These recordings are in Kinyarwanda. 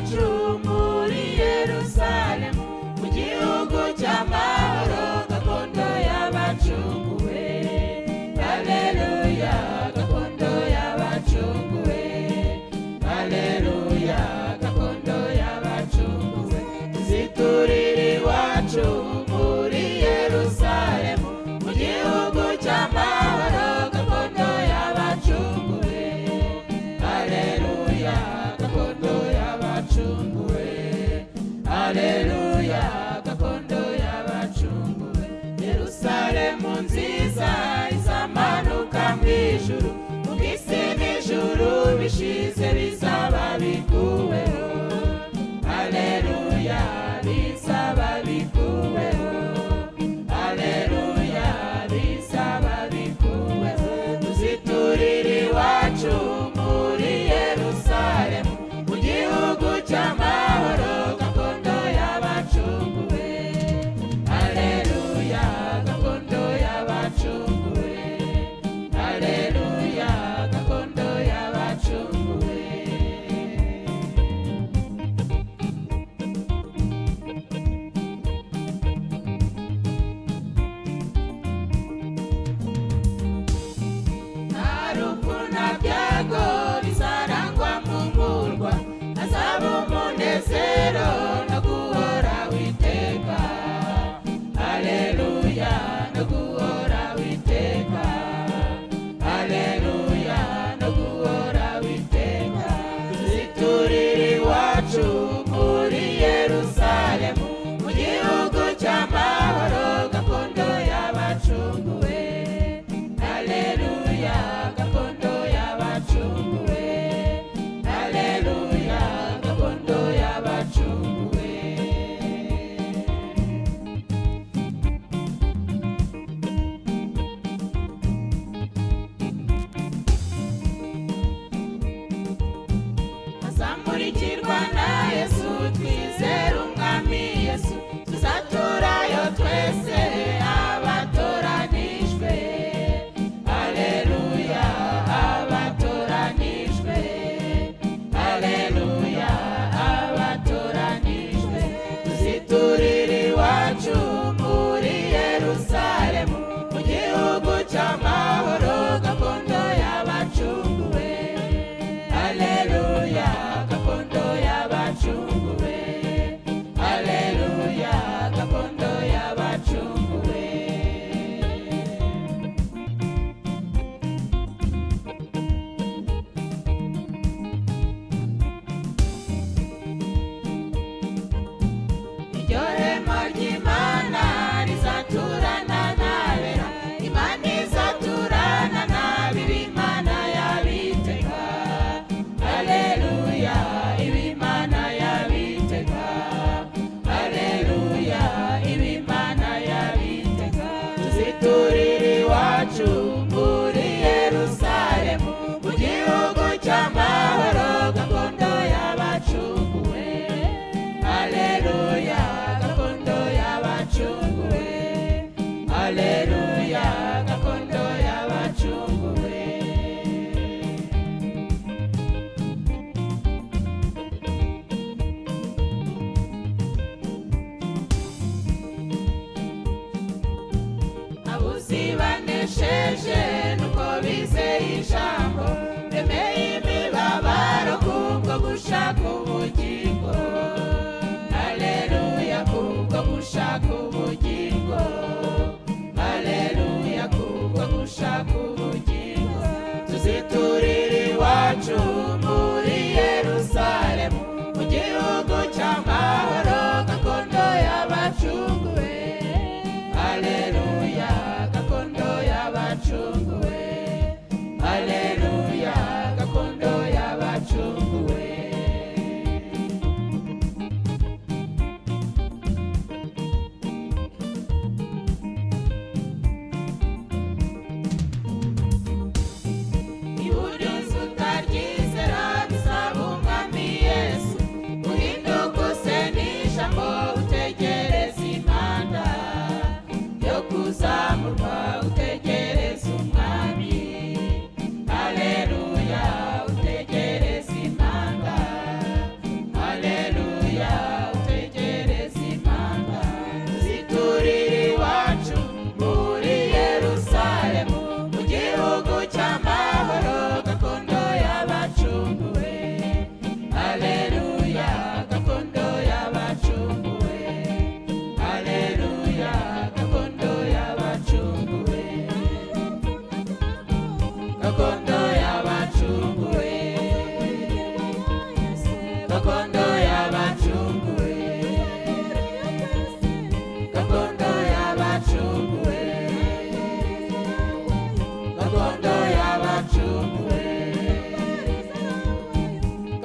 Iwacu muri Yerusalemu, mu gihugu cy'amahoro, gakondo y'abacunguwe. Haleluya, gakondo y'abacunguwe. Haleluya, gakondo y'abacunguwe. Tuziturira iwacu muri Yerusalemu, mu gihugu cy'amahoro, gakondo y'abacunguwe. Haleluya, gakondo y'abacunguwe. Haleluya, gakondo y'abacunguwe. Yerusalemu nziza izamanuka mu ijuru, ubwo isi n'ijuru bishize bizaba bikuweho. Haleluya, bizaba bikuweho. Haleluya, bizaba bikuweho. Tuziturira iwacu muri Yerusalemu, mu gihugu cy'amahoro, gakondo y'abacunguwe. Haleluya, gakondo y'abacunguwe. Haleluya, gakondo y'abacunguwe. Nta rupfu nta byago bizarangwa mu murwa, hazaba umunezero no guhora witeka. Haleluya, no guhora witeka. Haleluya, no guhora witeka. Tuziturira iwacu muri Yerusalemu, mu gihugu cy'amahoro, gakondo y'abacunguwe. Haleluya, gakondo y'abacunguwe. Haleluya, gakondo y'abacunguwe. Azamurikirwa na Yesu, twizere Umwami Yesu, tuzaturayo twese abatoranijwe. Haleluya, abatoranijwe. Haleluya, abatoranijwe. Tuziturira iwacu muri Yerusalemu, mu gihugu cy'amahoro, gakondo y'abacunguwe. Haleluya, gakondo y'abacunguwe. Haleluya, gakondo y'abacunguwe. Iryo hema ry'Imana rizaturana n'abera, Imana izaturana n'abiri, Imana yabiteka.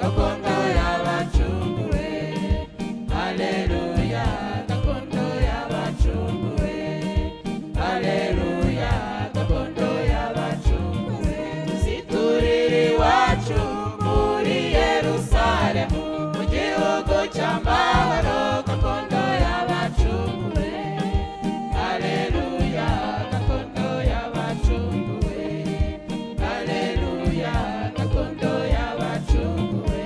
Gakondo y'abacunguwe. Haleluya, gakondo y'abacunguwe. Haleluya, gakondo y'abacunguwe. Tuziturire iwacu muri Yerusalemu, mu gihugu cy'amahoro, gakondo y'abacunguwe. Haleluya, gakondo y'abacunguwe. Haleluya, gakondo y'abacunguwe.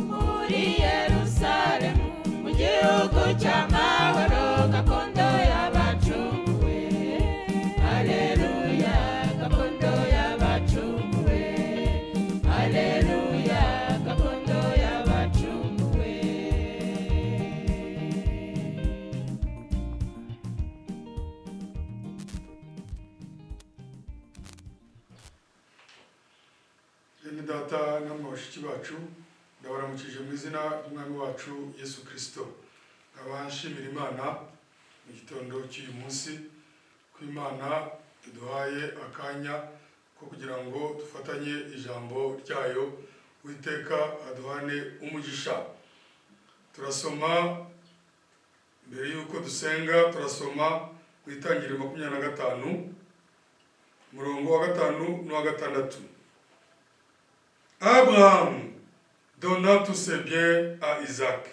Muri Yerusalemu, mu gihugu cy'amahoro, gakondo y'abacunguwe. Haleluya, gakondo y'abacunguwe. Haleluya, gakondo y'abacunguwe. Bene data namwe bashiki bacu, ndabaramukije mu izina ry'Umwami wacu Yesu Kristo. Nkaba nshimira Imana mu gitondo cy'uyu munsi ko Imana iduhaye akanya ko kugira ngo dufatanye ijambo ryayo. Uwiteka aduhane umugisha. Turasoma mbere y'uko dusenga, turasoma mu Itangiriro 25, umurongo wa 5 n'uwa 6. Abraham donna tous ses biens à Isaac.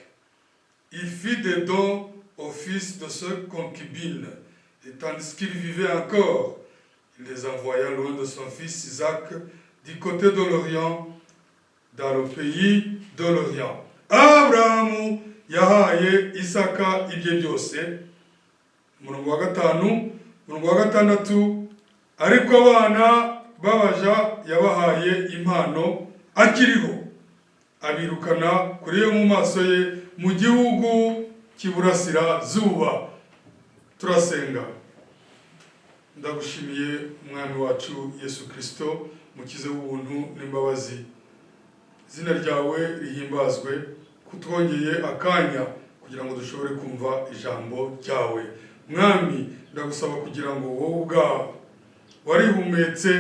Il fit des dons aux fils de ses concubines, et tandis qu'il vivait encore, il les envoya loin de son fils Isaac, du côté de l'Orient, dans le pays de l'Orient. Abrahamu yahaye Isaka ibye byose. Umurongo wa 5, umurongo wa 6: ariko abana b'abaja yabahaye impano akiriho, abirukana kure yo mu maso ye mu gihugu cy'iburasirazuba. Turasenga. Ndagushimiye, Umwami wacu Yesu Kirisito, mukize w'ubuntu n'imbabazi. Izina ryawe rihimbazwe, kutwongeye akanya kugira ngo dushobore kumva ijambo ryawe. Mwami, ndagusaba kugira ngo wowe ubwawe warihumetse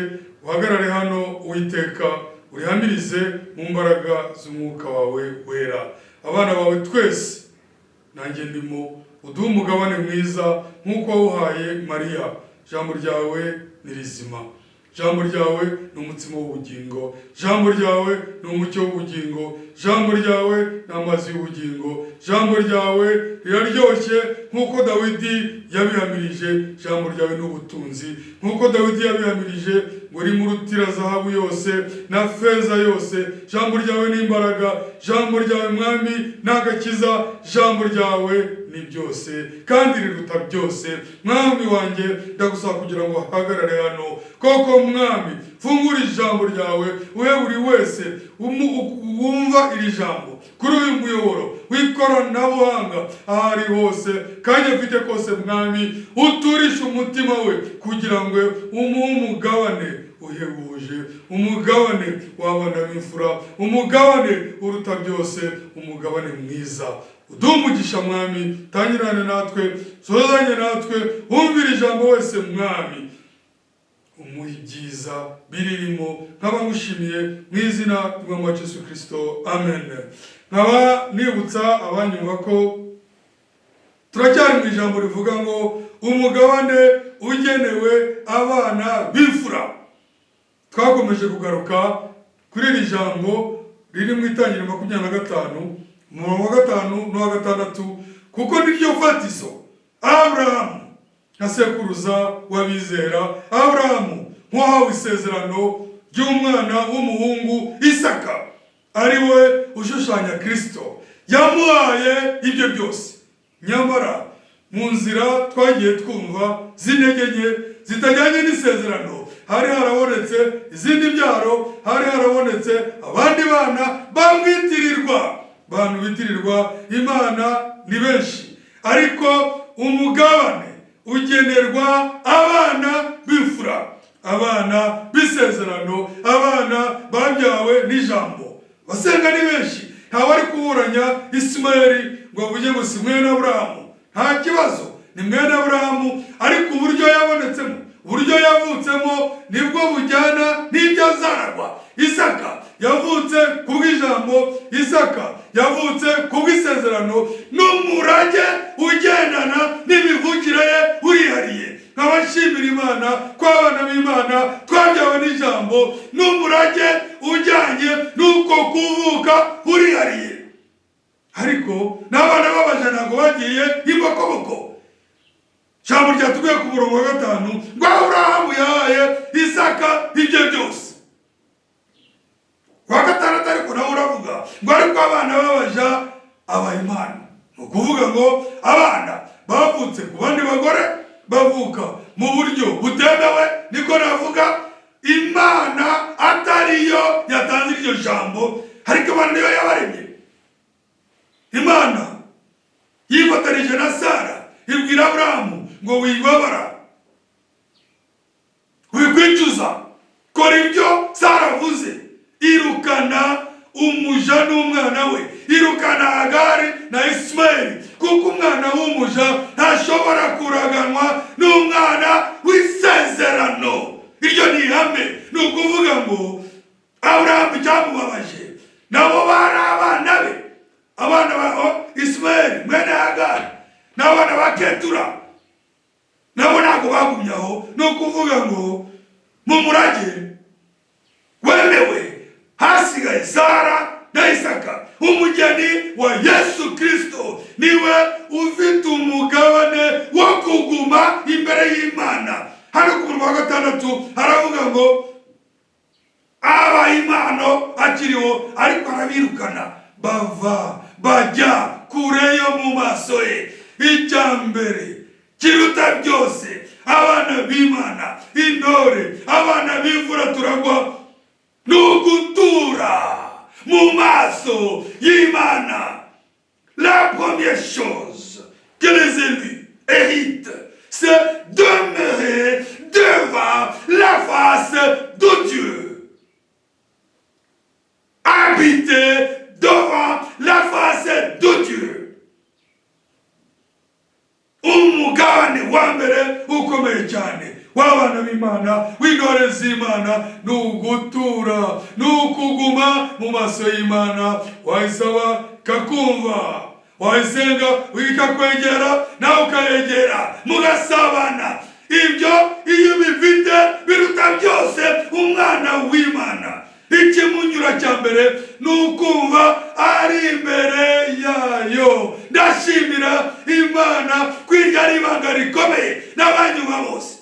uhagarare hano, Uwiteka, urihamirize mu mbaraga z'umwuka wawe wera. Abana bawe twese, nanjye ndimo, uduhe umugabane mwiza nk'uko wawuhaye Mariya. Ijambo ryawe ni rizima, ijambo ryawe ni umutsima w'ubugingo, ijambo ryawe ni umucyo w'ubugingo, ijambo ryawe ni amazi y'ubugingo, ijambo ryawe riraryoshye nk'uko Dawidi yabihamirije, ijambo ryawe ni ubutunzi nk'uko Dawidi yabihamirije ngo rimurutira zahabu yose na feza yose. Ijambo ryawe ni imbaraga, ijambo ryawe, Mwami, ni agakiza, ijambo ryawe ni byose kandi riruta byose. Mwami wanjye, ndagusaba kugira ngo uhagarare hano koko. Mwami, fungura ijambo ryawe, uhe buri wese wumva iri jambo kuri uyu muyoboro w'ikoranabuhanga, aho ari hose kandi afite kose, Mwami, uturishe umutima we kugira ngo umuhe umugabane uhebuje, umugabane w'abana b'imfura, umugabane uruta byose, umugabane mwiza. Uduhe umugisha, Mwami, tangirane natwe, sozanye natwe. Wumvira ijambo wese, Mwami, umuha ibyiza biririmo. Nkaba ngushimiye mu izina ry'Umwami wacu Yesu Kirisito, amen. Nkaba nibutsa abanyumva ko turacyari mu ijambo rivuga ngo umugabane ugenewe abana b'imfura. Twakomeje kugaruka kuri iri jambo riri mu Itangiriro 25, umurongo wa 5 n'uwa 6, kuko niryo fatizo. Aburahamu nka sekuruza w'abizera, Aburahamu nk'uwahawe isezerano ry'umwana w'umuhungu Isaka, ari we ushushanya Kirisito, yamuhaye ibyo byose. Nyamara mu nzira twagiye twumva z'intege nke zitajyanye n'isezerano, hari harabonetse izindi mbyaro, hari harabonetse abandi bana bamwitirirwa. Abantu bitirirwa Imana ni benshi, ariko umugabane ugenerwa abana b'imfura, abana b'isezerano, abana babyawe n'ijambo. Basenga ni benshi. Ntawe ari kuburanya Isimayeli ngo avuge ngo si mwene Aburahamu. Nta kibazo, ni mwene Aburahamu, ariko uburyo yabonetsemo, uburyo yavutsemo, nibwo bujyana n'ibyo azaragwa. Isaka yavutse kubw'ijambo, Isaka yavutse kubw'isezerano, n'umurage ugendana n'imivukire ye urihariye. Nkabashimira Imana ko abana b'Imana twabyawe n'ijambo, n'umurage ujyanye n'uko kuvuka urihariye. Ariko n'abana b'abaja ntabwo bagiye imbokoboko. Ijambo ryatubwiye ku murongo wa 5 ngo Aburahamu yahaye Isaka ibye byose. Wa 6 ariko nawe uravuga ngo ariko abana b'abaja abaha impano. Ni ukuvuga ngo abana bavutse ku bandi bagore, bavuka mu buryo butemewe, niko navuga, Imana atariyo yatanze iryo jambo, ariko Imana niyo yabaremye. Imana yifatanije na Sara, ibwira Aburahamu ngo wibabara, wikwicuza, kora ibyo Sara avuze. Irukana umuja n'umwana we, irukana Hagari na Isimayeli, kuko umwana w'umuja ntashobora kuraganwa n'umwana w'isezerano. Iryo ni ihame. Ni ukuvuga ngo Aburahamu icyamubabaje, nabo bari abana be, abana ba Isimayeli mwene Hagari n'abana ba Ketura, nabo ntabwo bagumye aho. Ni ukuvuga ngo mu murage wemewe hasigaye Sara na Isaka. Umugeni wa Yesu Kirisito niwe ufite umugabane wo kuguma imbere y'Imana. Hano ku murongo wa 6 haravuga ngo abaha impano akiriho, ariko arabirukana, bava bajya kure yo mu maso ye. Icya mbere kiruta byose, abana b'Imana, intore, abana b'imfura turagwa, ni ugutura mu maso y'Imana. La première chose que les élus héritent, c'est demeurer devant la face de Dieu, habiter devant la face de Dieu. Umugabane wa mbere ukomeye cyane w'abana b'Imana, w'intore z'Imana, ni ugutura, ni ukuguma mu maso y'Imana. Wayisaba ikakumva, wayisenga ikakwegera, nawe ukayegera, mugasabana. Ibyo iyo bifite biruta byose. Umwana w'Imana, ikimunyura cya mbere ni ukumva ari imbere yayo. Ndashimira Imana ko iryo ari ibanga rikomeye. N'abanyumva bose,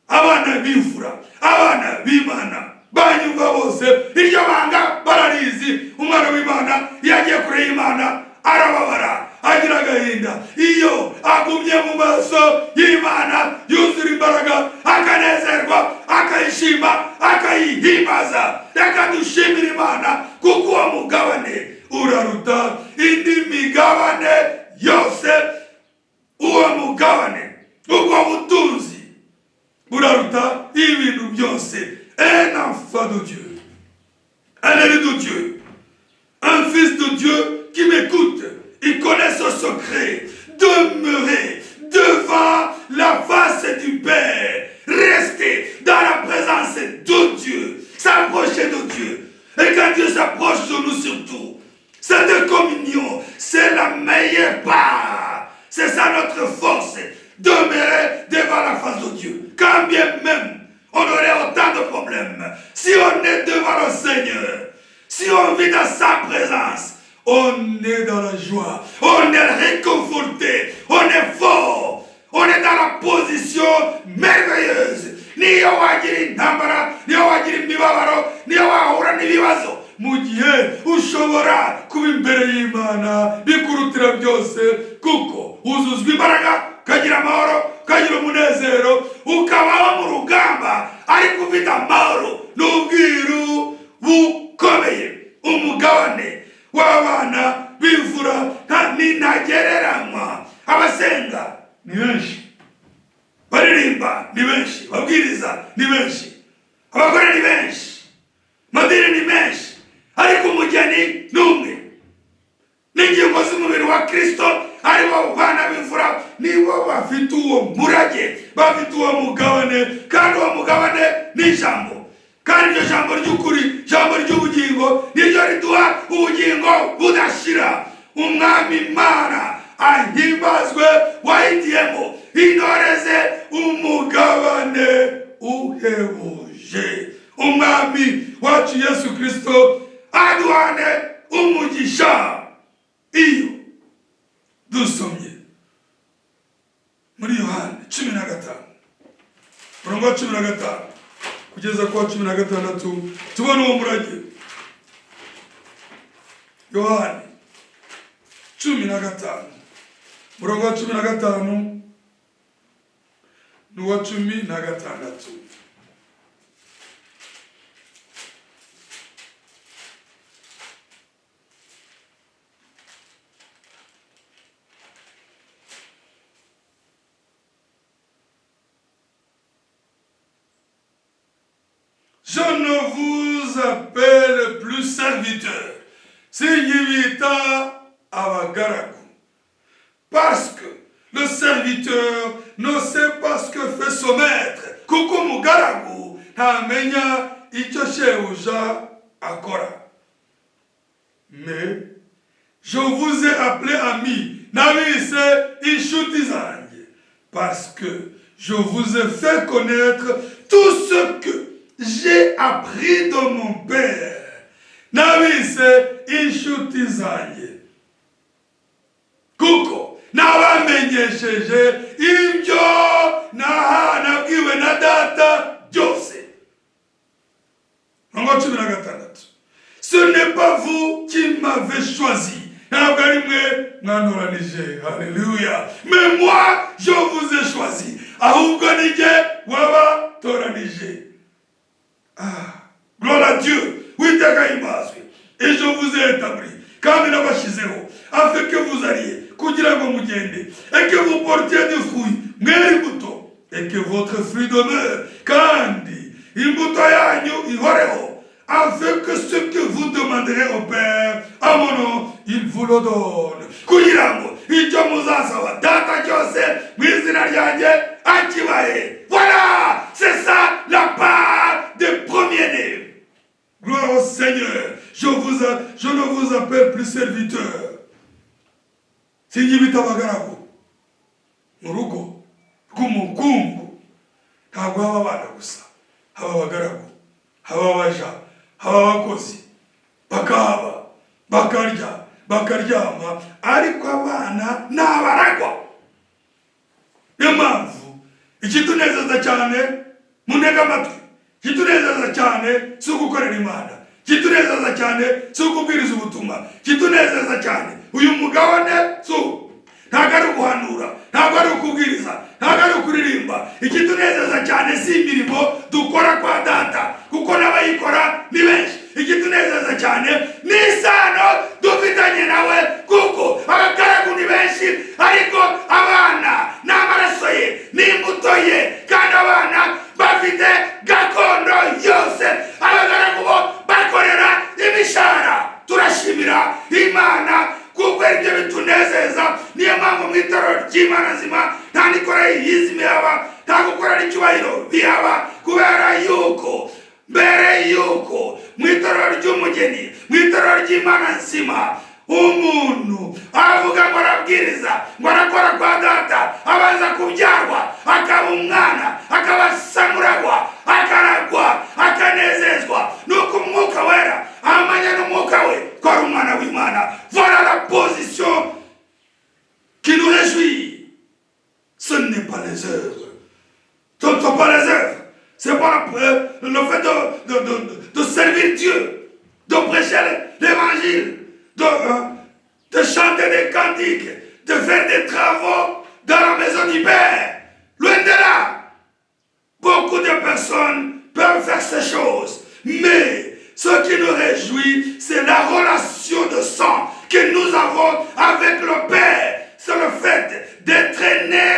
abana b'imfura, abana b'Imana banyumva bose, iryo banga bararizi. Umwana w'Imana iyo agiye kure y'Imana arababara, agira agahinda. Iyo agumye mu maso y'Imana yuzura imbaraga, akanezerwa, akayishima, akayihimbaza. Reka dushimire Imana kuko uwo mugabane uraruta indi migabane yose. Uwo mugabane, ubwo butunzi buraruta ibintu byose. Un enfant de Dieu, un élu de Dieu, un fils de Dieu qui m'écoute, il connaît ce secret: demeurer devant la face du Père, rester dans la présence de Dieu, s'approcher de Dieu. Et quand Dieu s'approche de nous surtout, cette communion, c'est la meilleure part. C'est ça notre force: demeurer devant la face de Dieu. Quand bien même on aurait autant de problèmes, si on est devant le Seigneur, si on vit dans sa présence, on est dans la joie, on est réconforté, on est fort, on est dans la position merveilleuse. Niyo wagira intambara, niyo wagira imibabaro, niyo wahura n'ibibazo, mu gihe ushobora kuba imbere y'Imana bikurutira byose, kuko wuzuzwa imbaraga, ukagira amahoro, ukagira umunezero, ukabaho mu rugamba ariko ufite amahoro n'ubwiru bukomeye. Umugabane w'abana b'imfura ntagereranywa. Abasenga ni benshi, baririmba ni benshi, babwiriza ni benshi, abagore ni benshi, amadini ni menshi, ariko umugeni ni umwe. Kristo, aribo bana b'imfura, nibo bafite uwo murage, bafite uwo mugabane. Kandi uwo mugabane ni ijambo, kandi iryo jambo ry'ukuri, ijambo ry'ubugingo, niryo riduha ubugingo budashira. Umwami Imana ahimbazwe, wahitiyemo intore ze umugabane uhebuje. Umwami wacu Yesu Kristo aduhane umugisha. Iyo dusomye muri Yohani 15, umurongo wa 15 kugeza ku wa 16, tubona uwo murage. Yohani 15, umurongo wa 15 n'uwa 16. Je ne vous appelle plus serviteur, sinkibita abagaragu, parce que le serviteur ne sait pas ce que fait son maître, kuko umugaragu ntamenya icyo shebuja akora. Mais je vous ai appelé ami, nabise inshuti zanjye, parce que je vous ai fait connaître tout ce que j'ai appris de mon père. Nabise inshuti zanjye kuko nabamenyesheje ibyo naha nabwiwe na Data byose. Murongo wa 16: ce n'est pas vous qui m'avez choisi, ntabwo ari mwe mwantoranije, haleluya, mais moi je vous ai choisi, ahubwo ni jye wabatoranije. Ah, gloire à Dieu, Uwiteka ahimbazwe. Et je vous ai établi, kandi nabashyizeho, afin que vous alliez, kugira ngo mugende, et que vous portiez du fruit, mwere imbuto, et que votre fruit demeure, kandi imbuto yanyu ihoreho, afin que ce que vous demanderez au Père à mon nom, il vous le donne, kugira ngo icyo muzasaba Data cyose mu izina ryanjye akibahe. Voilà, c'est ça la part des premiers-nés. Gloire au Seigneur. Je ne vous appelle plus serviteur, sinkibita abagaragu. Mu rugo rw'umukungu ntabwo haba abana gusa, haba abagaragu, haba abaja, haba abakozi, bakahaba, bakarya, bakaryama, ariko abana ni abaragwa. Niyo mpamvu ikitunezeza cyane, muntege amatwi, ikitunezeza cyane si ugukorera Imana, ikitunezeza cyane si ukubwiriza ubutumwa, ikitunezeza cyane uyu mugabane si uwo, ntabwo ari uguhanura, ntabwo ari ukubwiriza, ntabwo ari ukuririmba. Ikitunezeza cyane si imirimo dukora kwa Data, kuko n'abayikora ni benshi. Ikitunezeza cyane ni isano dufitanye nawe, kuko abagaragu ni benshi, ariko abana ni amaraso ye, ni imbuto ye, kandi abana bafite gakondo yose. Abagaragu bo bakorera imishahara. Turashimira Imana kuko ibyo bitunezeza. Niyo mpamvu mu itorero ry'Imana nzima nta nikora yizimi haba, nta gukorera icyubahiro bihaba, kubera yuko mbere yuko mu itorero ry'umugeni, mu itorero ry'Imana nzima, umuntu avuga ngo arabwiriza, ngo arakora kwa Data, abanza kubyarwa akaba umwana, akaba samuragwa, akaragwa, akanezezwa nuko Umwuka Wera amanya n'umwuka we ko ari umwana w'Imana. Voilà la position qui nous réjouit. Ce n'est pas les œuvres, ce ne sont pas les œuvres, c'est pas le fait de servir Dieu, de prêcher l'évangile, de chanter des cantiques, de faire des travaux dans la maison du Père. Loin de là. Beaucoup de personnes peuvent faire ces choses. Mais ce qui nous réjouit, c'est la relation de sang que nous avons avec le Père. C'est le fait d'être né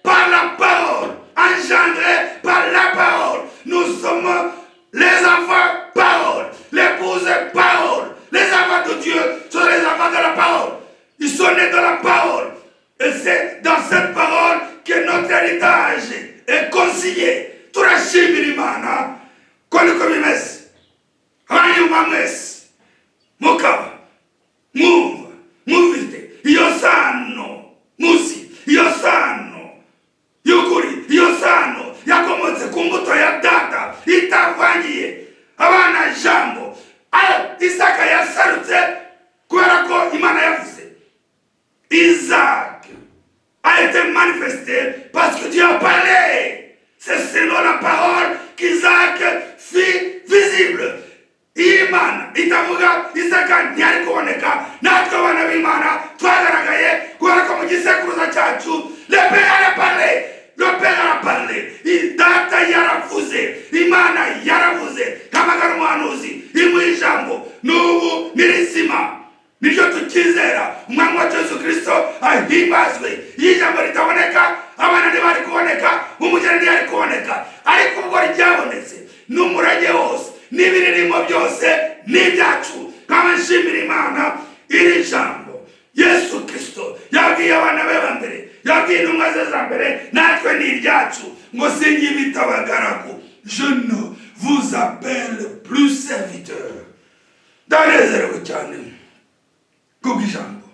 par la parole, engendré par la parole. Nous sommes les enfants parole, l'épouse parole. Les enfants de Dieu sont les enfants de la parole. Ils sont nés de la parole. dans cette parole que notre héritage est consigné. Turashimira Imana ko niko bimeze. Hanyuma mwese mukaba mwumva mufite iyo sano, muzi iyo sano y'ukuri, iyo sano yakomotse ku mbuto ya data itavangiye. Abana jambo. Isaka yasarutse kubera ko Imana yavuze. Isaac a été manifesté parce que Dieu a parlé. C'est selon la parole qu'Isaac fut visible. Imana itavuga, Isaka ntiyari kuboneka. Natwe abana b'Imana twagaragaye kubera ko mu gisekuruza cyacu le père a parlé, le père a parlé. Data yaravuze, Imana yaravuze, hamagara umuhanuzi, imuha ijambo. N'ubu ni rizima, niryo tukizera. Umwami wacu Yesu Kirisito ahimbazwe. Iyo ijambo ritaboneka, abana ntibari kuboneka, umugeni ntiyari kuboneka. Ariko ubwo ryabonetse, n'umurage wose n'ibiririmo byose ni ibyacu. Nkaba nshimira Imana iri jambo Yesu Kirisito yabwiye abana be ba mbere, yabwiye intumwa ze za mbere, natwe ni iryacu, ngo sinkibita abagaragu, je ne vous appelle plus serviteur. Ndanezerewe cyane kubw'ijambo.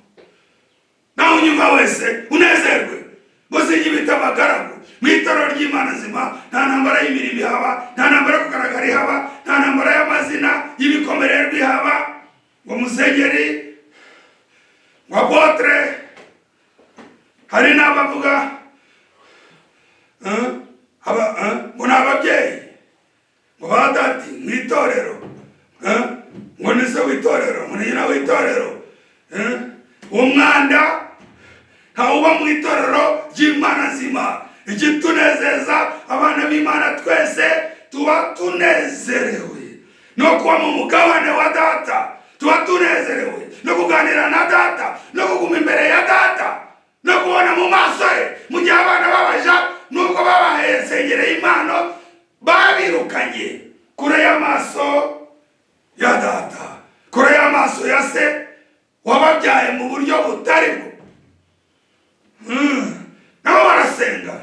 Nawe unyumva wese unezerwe, ngo sinkibita abagaragu. Mu itorero ry'Imana nzima nta ntambara y'imirimo ihaba, nta ntambara yo kugaragara ihaba, nta ntambara y'amazina y'ibikomererwa ihaba, ngo musenyeri, ngo apôtre. Hari n'abavuga ngo ni ababyeyi, ngo ba dati mu itorero, ngo ni se w'itorero, ngo ni nyina w'itorero. Uwo mwanda ntawuba mu itorero ry'Imana nzima. Ikitunezeza, abana b'Imana twese tuba tunezerewe no kuba mu mugabane wa data, tuba tunezerewe no kuganira na data, no kuguma imbere ya data, no kubona mu maso ye. Mu gihe abana babaja, nubwo babahesengereye impano, babirukanye kure y'amaso ya data, kure y'amaso ya se wababyaye mu buryo butari bwo. Nabo barasenga.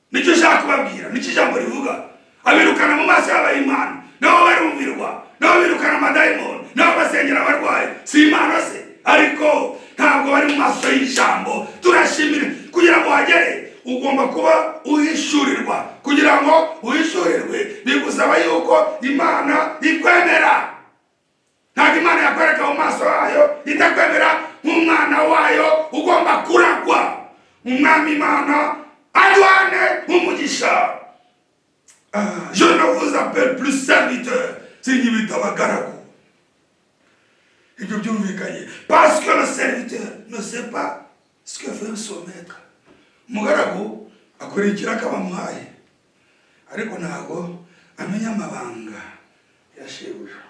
Nicyo ushaka kubabwira, nicyo ijambo rivuga. Abirukana mu maso y'abayimana, nabo barumvirwa, nabo birukana amadayimoni, nabo basengera abarwayi. Si impano se? Ariko ntabwo bari mu maso y'ijambo. Turashimira. Kugira ngo uhagere ugomba kuba uhishurirwa. Kugira ngo uhishurirwe bigusaba yuko Imana ikwemera. Ntabwo Imana yakwereka mu maso yayo itakwemera nk'umwana wayo ugomba kuragwa. Umwami Imana aduhane umugisha. Ah, je ne vous appelle plus serviteur, sinkibita abagaragu. Ibyo byumvikanye. Parce que le serviteur ne sait pas ce que fait son maître. Umugaragu akora ikiraka bamuhaye, ariko ntabwo amenya amabanga ya shebuja.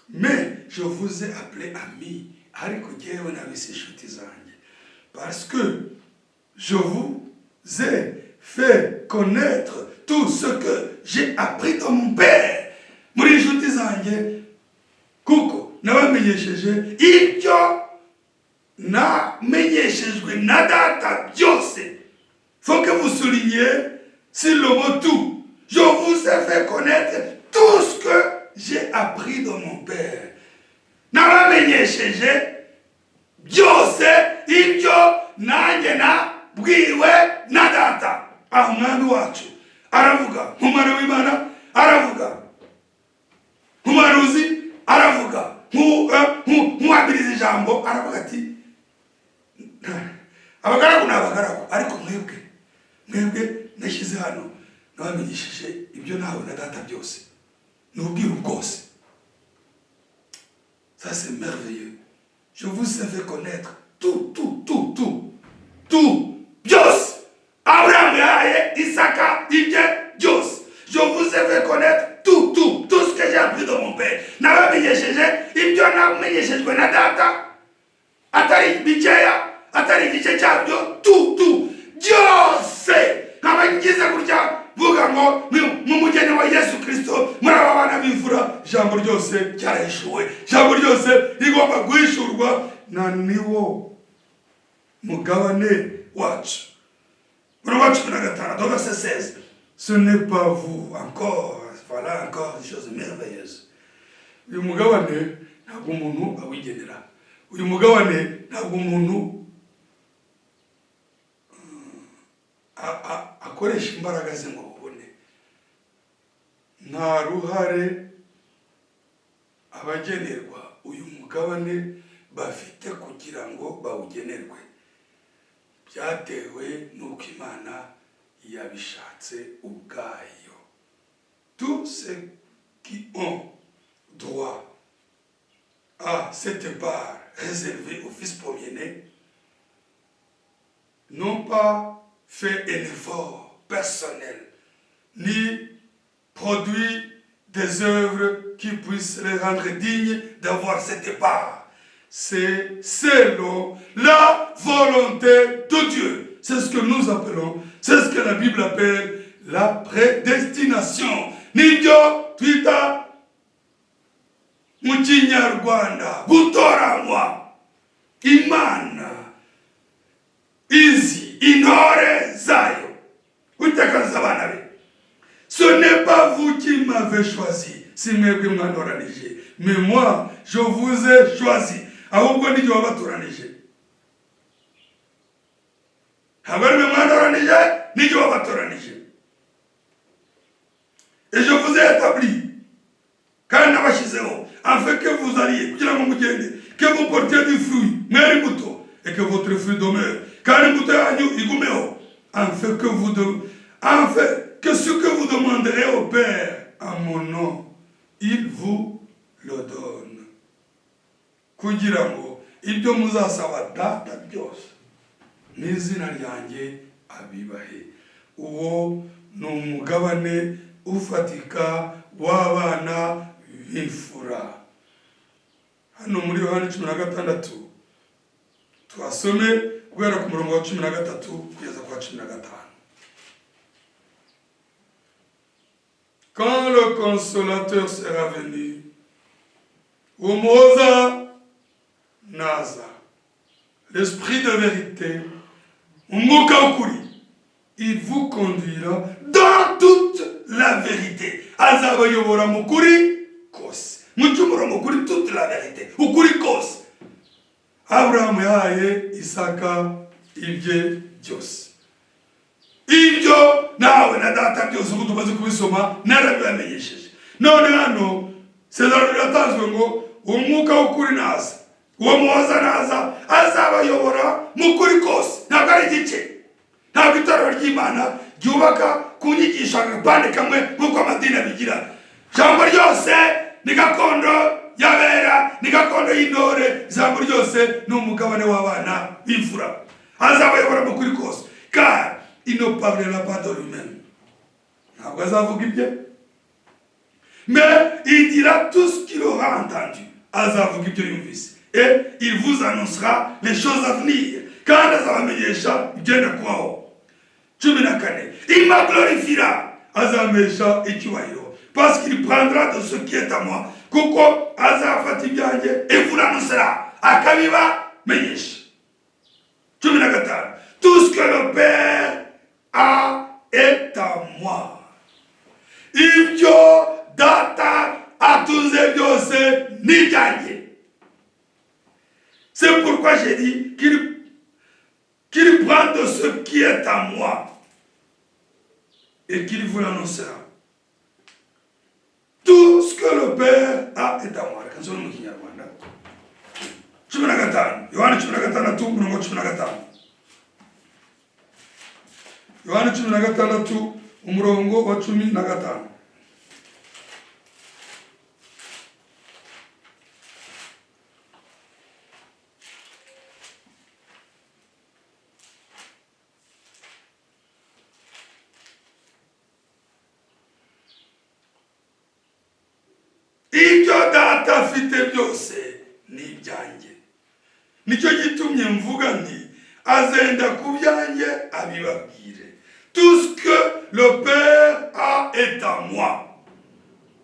Mais je vous ai appelé ami, ariko jyewe nabise inshuti zanjye, parce que je vous ai fait connaître tout ce que j'ai appris de mon père. Muri inshuti zanjye kuko nabamenyesheje ibyo namenyeshejwe na data byose. Faut que vous souligniez sur le mot tout. Je vous ai fait connaître tout ce que j'ai appris de mon père. Nabamenyesheje byose ibyo nanjye nabwiwe na data. Aho umwami wacu aravuga nk'umwana w'Imana, aravuga nk'umuhanuzi, aravuga nk'uwabiriza ijambo. Aravuga ati: "Abagaragu ni abagaragu, ariko mwebwe, mwebwe nashyize hano, nabamenyesheje ibyo nawe na data byose." Ni ubwiru bwose. Ça, c'est merveilleux. Je vous ai fait connaître tout, tout, tout, tout, tout, byose. Aburahamu yahaye Isaka ibye byose. Je vous ai fait connaître tout, tout, tout ce que j'ai appris de mon père. Nabamenyesheje ibyo namenyeshejwe na data, atari bikeya, atari igice cyabyo, tout, tout, byose. Nkaba ngize gutya vuga ngo mu mugeni wa Yesu Kirisito, muri aba bana b'imfura, ijambo ryose ryarahishuwe. Ijambo ryose rigomba guhishurwa na niwo. Mugabane wacu. Murongo wa 15, verset 16: ce n'est pas vous encore. Voilà encore des choses merveilleuses. Uyu mugabane ntabwo umuntu awigenera. Uyu mugabane ntabwo umuntu akoresha imbaraga ze ngo awubone. Nta ruhare abagenerwa uyu mugabane bafite kugira ngo bawugenerwe. Byatewe n'uko Imana yabishatse ubwayo. Tous ceux qui ont droit à cette part réservée au fils premier-né n'ont pas fait un effort personnel ni produit des œuvres qui puissent les rendre dignes d'avoir cette part. C'est selon la volonté de Dieu. C'est ce que nous appelons, c'est ce que la Bible appelle la prédestination. Nibyo twita mu Kinyarwanda gutoranywa. Imana izi intore zayo, Uwiteka abana be. Ce n'est pas vous qui m'avez choisi, si mwebwe mwantoranije, mais moi, je vous ai choisi. Ahubwo ni jye wabatoranije. Ntabwo ari mwe mwantoranije, ni jye wabatoranije. Et je vous ai établi, kandi nabashyizeho, afin que vous alliez, kugira ngo mugende, que vous portiez du fruit, mwere imbuto, et que votre fruit demeure, kandi imbuto yanyu igumeho, afin que ce que vous demanderez au Père en mon nom, il vous le donne. Kugira ngo ibyo muzasaba Data byose n'izina ryanjye abibahe. Uwo ni umugabane ufatika w'abana b'imfura. Hano muri Yohani 16, tuhasome guhera ku murongo wa 13 kugeza ku wa 15. Quand le Consolateur sera venu, Umuhoza naza, l'Esprit de vérité, Umwuka w'ukuri, il vous conduira dans toute la vérité. Azabayobora mu kuri kose. Mu cy'umurongo kuri toute la vérité, ukuri kose. Aburahamu yahaye Isaka ibye byose. Ibyo nawe na Data byose, uko tumaze kubisoma, narabibamenyesheje. None hano isezerano riratanzwe ngo Umwuka w'ukuri naza, uwo Muhoza naza, azabayobora mu kuri kose. Ntabwo ari igice. Ntabwo itorero ry'Imana ryubaka ku nyigisho agapande kamwe nk'uko amadini abigira. Ijambo ryose ni gakondo y'abera, ni gakondo y'intore. Ijambo ryose ni umugabane w'abana b'imfura. Azabayobora mu kuri kose, car il ne parlera pas de lui-même, ntabwo azavuga ibye, mais il dira tout ce qu'il aura entendu, azavuga ibyo yumvise, et il vous annoncera les choses à venir, kandi azabamenyesha ibyenda kubaho. 14: il me glorifiera, azampesha icyubahiro, parce qu'il prendra de ce qui est à moi, kuko azafata ibyanjye, et vous l'annoncera, akabibamenyesha. 15: tout ce que le Père a est à moi, ibyo Data atunze byose ni ibyanjye. C'est pourquoi j'ai dit qu'il prend de ce qui est à moi et qu'il vous l'annoncera. Tout ce que le Père a est à moi. Reka nsome mu Kinyarwanda. 15, Yohani 16, umurongo wa 15. Yohani 16, umurongo wa 15. Ibyo Data afite byose ni ibyanjye. Nicyo gitumye mvuga nti azenda ku byanjye abibabwire. Tout ce que le Père a est à moi.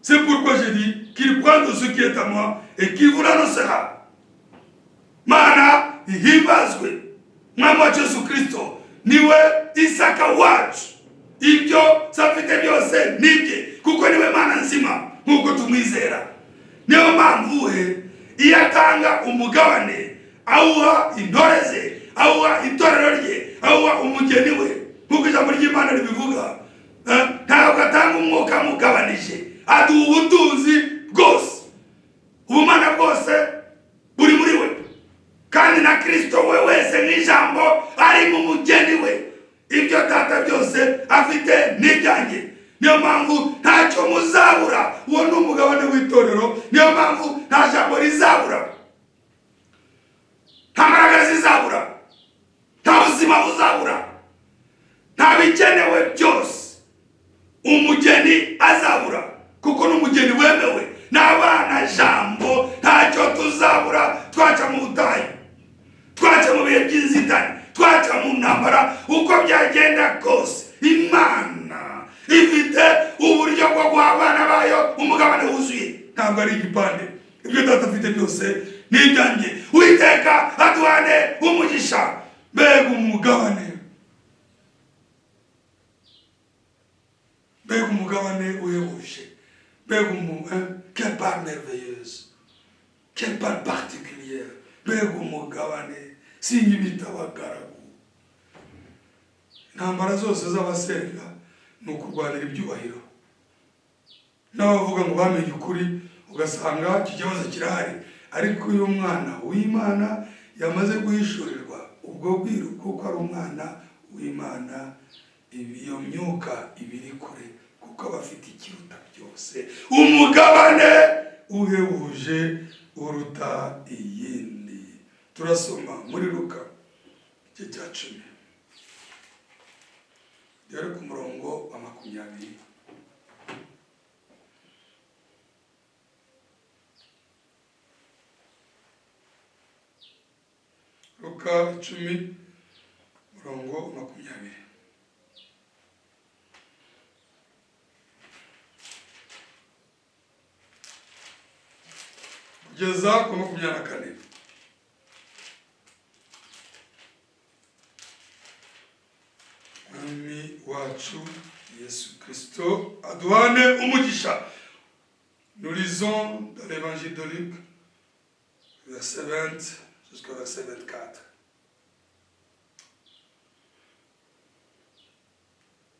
C'est pourquoi j'ai dit qu'il prend de ce qui est à moi et qu'il vous l'annoncera. Mana ihimbazwe. Mwami wacu Yesu Kirisito niwe Isaka wacu. Ibyo se afite byose nibye, kuko niwe Mana nzima nk'uko tumwizera. Niyo mpamvu we iyo atanga umugabane awuha intore ze, awuha itorero rye, awuha umugeni we, nk'uko ijambo ry'Imana ribivuga. Ntabwo atanga umwuka amugabanije, aduha ubutunzi bwose, ubumana bwose buri muri we, kandi na Kirisito we wese nk'ijambo ari mu mugeni we. Ibyo Data byose afite n'ibyanjye, niyo mpamvu ntacyo muzabura. Uwo ni umugabane w'itorero. Niyo mpamvu nta jambo rizabura, nta mbaraga zizabura, nta buzima buzabura, nta bikenewe byose umugeni azabura, kuko n'umugeni wemewe n'abana jambo. Ntacyo tuzabura. Twaca mu butayu, twaca mu bihe by'inzitane, twaca mu ntambara, uko byagenda kose, Imana ifite uburyo bwo guha abana bayo umugabane wuzuye, ntabwo ari igipande. Ibyo Data afite byose ni ibyanjye. Uwiteka aduhane umugisha. Mbega umugabane, mbega umugabane uhebuje, mbega quelle part merveilleuse, quelle part particulière! Mbega umugabane! Sinyibita abagaragu. Intambara zose z'abasenga ni ukurwanira ibyubahiro, n'abavuga ngo bamenye ukuri, ugasanga iki kibazo kirahari. Ariko iyo umwana w'Imana yamaze guhishurirwa ubwo bwiru kuko ari umwana w'Imana, iyo myuka iba iri kure, kuko aba afite ikiruta byose, umugabane uhebuje uruta iyindi. Turasoma muri Luka igice cya 10, dore ku murongo wa 20. Luka 10, murongo wa 20. Kugeza ku 24. Mwami wacu Yesu Kristo aduhane umugisha. Nous lisons dans l'évangile de Luc, verset 20 jusqu'au verset 24.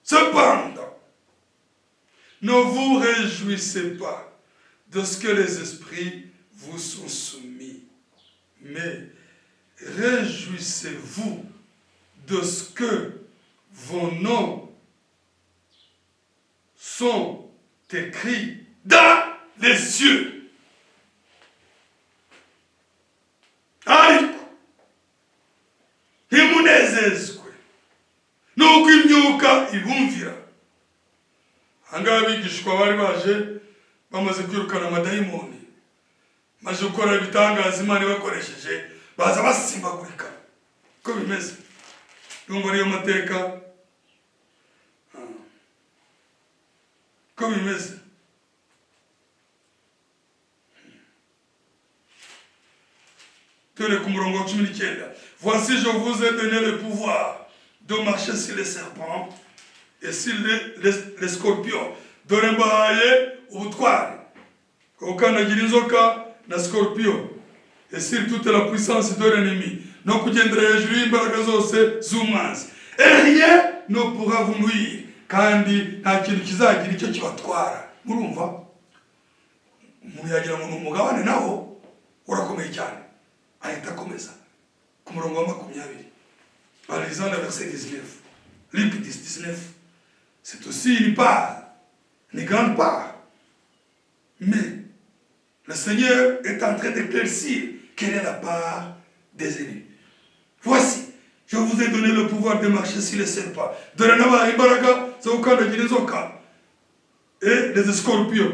Cependant, ne vous réjouissez pas de ce que les esprits vous sont soumis, mais réjouissez-vous de ce que vos noms sont écrits dans les cieux. Ariko ntimunezezwe nuko imyuka ibumvira. Ahangaha abigishwa bari baje bamaze kwirukana amadayimoni, maze gukora ibitangaza Imana ibakoresheje, baza basimbagurika. Uko bimeze, ndumva ariyo mateka. Uko bimeze, dore ku murongo wa 19: "Voici, je vous ai donné le pouvoir de marcher sur les serpents et sur les scorpions." Dore mbahaye ubutware bwo gukandagira inzoka na scorpion, "et sur toute la puissance de l'ennemi", no kugendera hejuru y'imbaraga zose z'umwanzi, "et rien ne pourra vous nuire", kandi nta kintu kizagira icyo kibatwara. Murumva, umuntu yagira ngo ni umugabane nawo urakomeye cyane. Ahita akomeza ku murongo wa 20, en lisant le verset 19, Luc 10, 19. C'est aussi une part, une grande part, mais le Seigneur est en train d'éclaircir quelle est la part des élus. "Voici, je vous ai donné le pouvoir de marcher sur les serpents", dore nabahaye imbaraga zo gukandagira inzoka, "et les scorpions",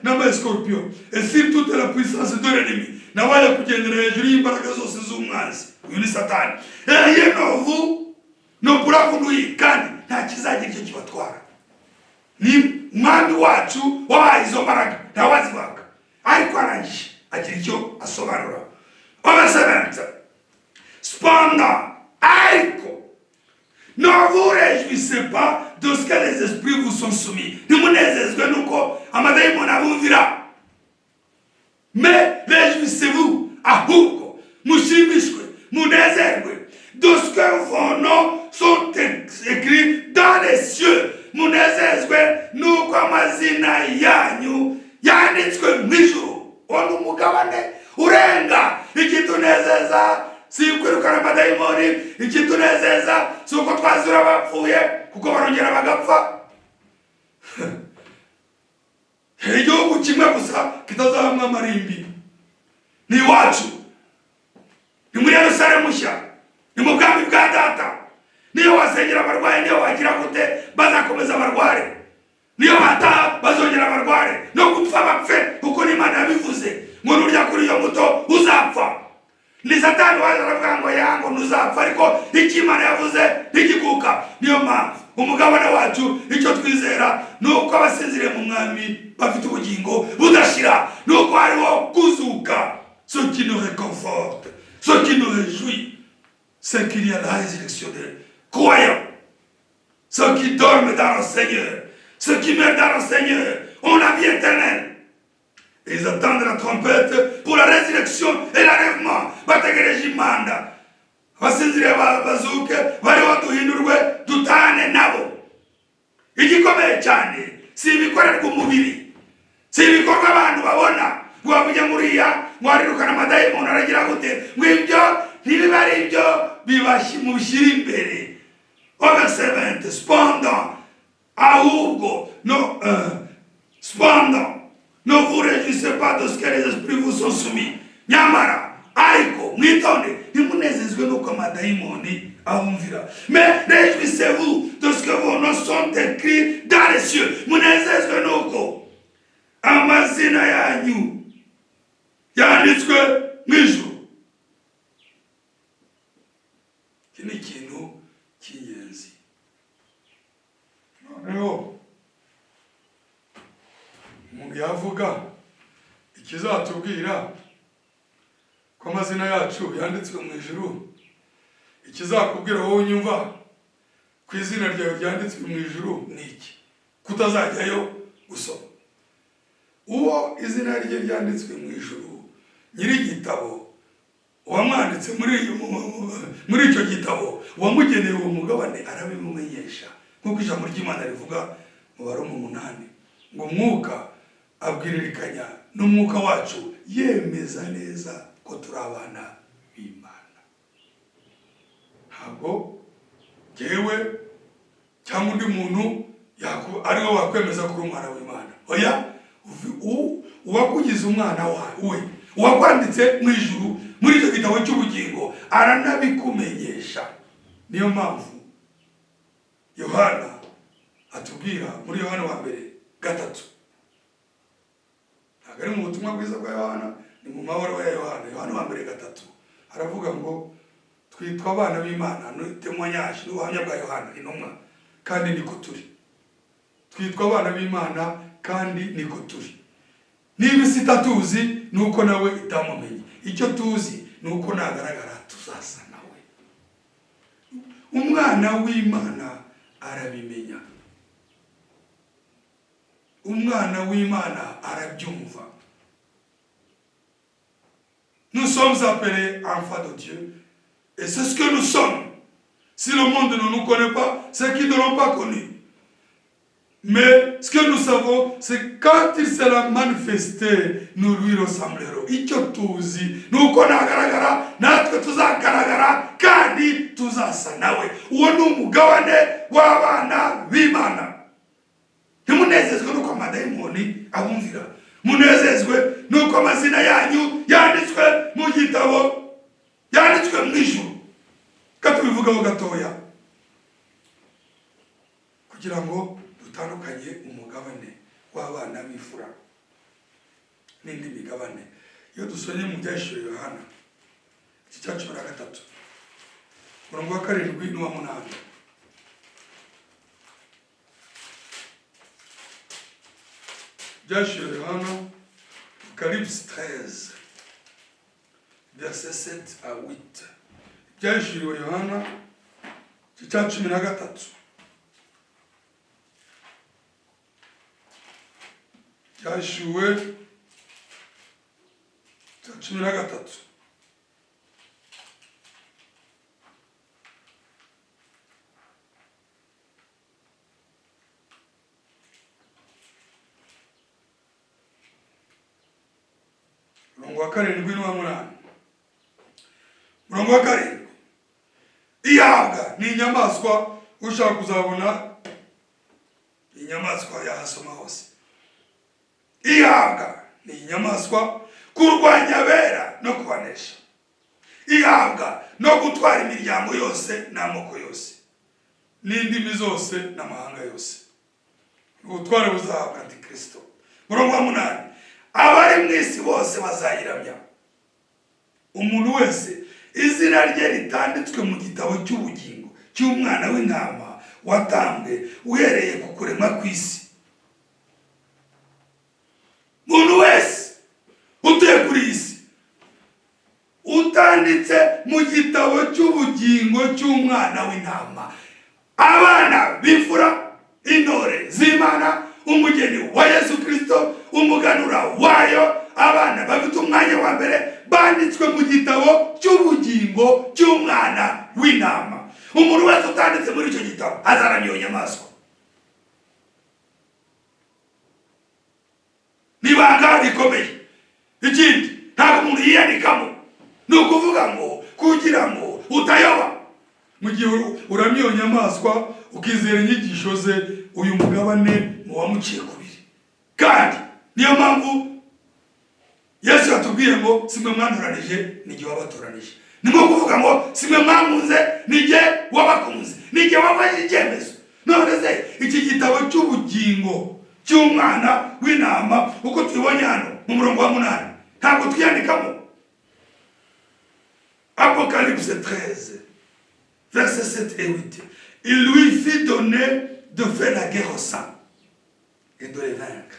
n'ama scorpions, "et sur toute la puissance de l'ennemi", nabaye kugendera hejuru y'imbaraga zose z'umwanzi, uyu ni Satani, "et rien ne vous ne pourra vous nuire", kandi nta kizagira icyo kibatwara. Ni Mwami wacu wabahaye izo mbaraga, ntawazibaka. Ariko arangije agira icyo asobanura. Verset 20: "Cependant, Ne vous réjouissez pas de ce que les esprits vous sont soumis, ntimunezezwe nuko amadayimoni abumvira, mais réjouissez-vous, ahubwo mushimishwe, munezerwe, de ce que vos noms sont écrits dans les cieux, munezezwe nuko amazina yanyu yanditswe mu ijuru. Uwo ni umugabane urenga. Ikitunezeza si ukwirukana amadayimoni, ikitunezeza si uko twazura abapfuye, kuko barongera bagapfa. Igihugu kimwe gusa kitazabamo amarimbi ni iwacu, ni muri Yerusalemu nshya, ni mu bwami bwa Data. Niyo wasengera abarwayi, niyo wagira gute, bazakomeza barware. Niyo bataha, bazongera barware, no gupfa bapfe, kuko n'Imana yabivuze ngo nurya kuri iyo mbuto uzapfa. Ni Satani waje aravuga ngo yango ntuzapfa, ariko icyo Imana yavuze ntigikuka. Niyo mpamvu umugabane wacu, icyo twizera ni uko abasinziriye mu Mwami bafite ubugingo budashira, ni uko hariho kuzuka. Ce qui nous réconforte, ce qui nous réjouit, c'est qu'il y a la résurrection des croyants. Ceux qui dorment dans le Seigneur, ceux qui meurent dans le Seigneur ont la vie éternelle. Et ils attendent la trompette pour la résurrection et l'enlèvement. Bategereje impanda, abasinziriye bazuke, bariho duhindurwe, dutane nabo. Igikomeye cyane si ibikorerwa umubiri, si ibikorwa abantu babona, ngo bavuge ngo uriya ngo arirukana amadayimoni, aragira gute, ngo ibyo ntibiba ari ibyo mubishyira imbere. Au verset 20, cependant, ahubwo, no, cependant, ne vous réjouissez pas de ce que les esprits vous sont soumis, nyamara ariko mwitonde, ntimunezezwe n'uko amadayimoni abumvira, mais réjouissez-vous de ce que vos noms sont écrits dans les cieux, munezezwe n'uko amazina yanyu yanditswe mu ijuru. Iki ni ikintu cy'ingenzi. Noneho umuntu yavuga, ikizatubwira ko amazina yacu yanditswe mu ijuru, ikizakubwira wowe unyumva ko izina ryawe ryanditswe mu ijuru ni iki? Kutazajyayo gusoma uwo izina rye ryanditswe mu ijuru, nyir'igitabo uwamwanditse muri icyo gitabo, uwamugeneye uwo mugabane, arabimumenyesha, nk'uko ijambo ry'Imana rivuga mu Baroma 8 ngo Umwuka abwiririkanya n'umwuka wacu, yemeza neza ko turi abana b'Imana. Ntabwo jyewe cyangwa undi muntu ari we wakwemeza ko uri umwana w'Imana. Oya, uwakugize umwana we, uwakwanditse mu ijuru muri icyo gitabo cy'ubugingo, aranabikumenyesha. Niyo mpamvu Yohana atubwira muri Yohana wa mbere 3, ntabwo ari mu butumwa bwiza bwa Yohana, ni mu mabaruwa ya Yohana, Yohana wa mbere 3, aravuga ngo twitwa abana b'Imana. Ni témoignage, ni ubuhamya bwa Yohana intumwa, kandi niko turi. Twitwa abana b'Imana kandi niko turi. Niba isi itatuzi, ni uko nawe itamumenye. Icyo tuzi ni uko nagaragara tuzasa nawe. Umwana w'Imana arabimenya, umwana w'Imana arabyumva. Nous sommes appelés enfants de Dieu et c'est ce que nous sommes. Si le monde ne nous connaît pas, c'est qu'ils ne l'ont pas connu. Mais ce que nous savons, c'est quand il sera manifesté, nous lui ressemblerons. Icyo tuzi ni uko nagaragara, natwe tuzagaragara kandi tuzasa nawe. Uwo ni umugabane w'abana b'Imana. Ntimunezezwe nuko amadayimoni abumvira, munezezwe nuko amazina yanyu yanditswe mu gitabo, yanditswe mu ijuru. Ka tubivugaho gatoya kugira ngo dutandukanye umugabane w'abana b'imfura n'indi migabane. Iyo dusomye mu Byahishuwe Yohana igice cya 13, umurongo wa 7 n'uwa 8, Byahishuwe Yohana, Apocalypse 13, verset 7 à 8, Byahishuriwe Yohana Cya 13, Ibyahishuwe cya 13, umurongo wa 7 n'uwa 8. Umurongo wa 7: ihabwa ni inyamaswa. Ushaka kuzabona inyamaswa yahasoma hose. Ihabwa ni inyamaswa kurwanya abera no kubanesha, ihabwa no gutwara imiryango yose n'amoko yose n'indimi zose n'amahanga yose. Ubutware buzahabwa Antikristo. Murongo wa 8: abari mu isi bose bazayiramya, umuntu wese izina rye ritanditswe mu gitabo cy'ubugingo cy'umwana w'intama watambwe uhereye ku kuremwa kw'isi. Umuntu wese utuye kuri iyi si utanditse mu gitabo cy'ubugingo cy'umwana w'intama, abana b'imfura, intore z'Imana, umugeni wa Yesu Kristo, umuganura wayo, abana bafite umwanya wa mbere banditswe mu gitabo cy'ubugingo cy'umwana w'intama. Umuntu wese utanditse muri icyo gitabo azaramya iyo nyamaswa. Ni ibanga rikomeye. Ikindi, ntabwo umuntu yiyandikamo. Ni ukuvuga ngo kugira ngo utayoba mu gihe uramya iyo nyamaswa, ukizera inyigisho ze, uyu mugabane mu wamuciye kubiri. Kandi niyo mpamvu Yesu yatubwiye ngo simwe mwantoranije, ni jye wabatoranije. Ni nko kuvuga ngo simwe mwankunze, ni jye wabakunze, ni jye wafashe icyemezo. None se iki gitabo cy'ubugingo cy'umwana w'intama, uko tubibonye hano mu murongo wa 8, ntabwo twiyandikamo. Apocalypse 13, versets 7 et 8: il lui fit donner de faire la guerre aux saints et de les vaincre.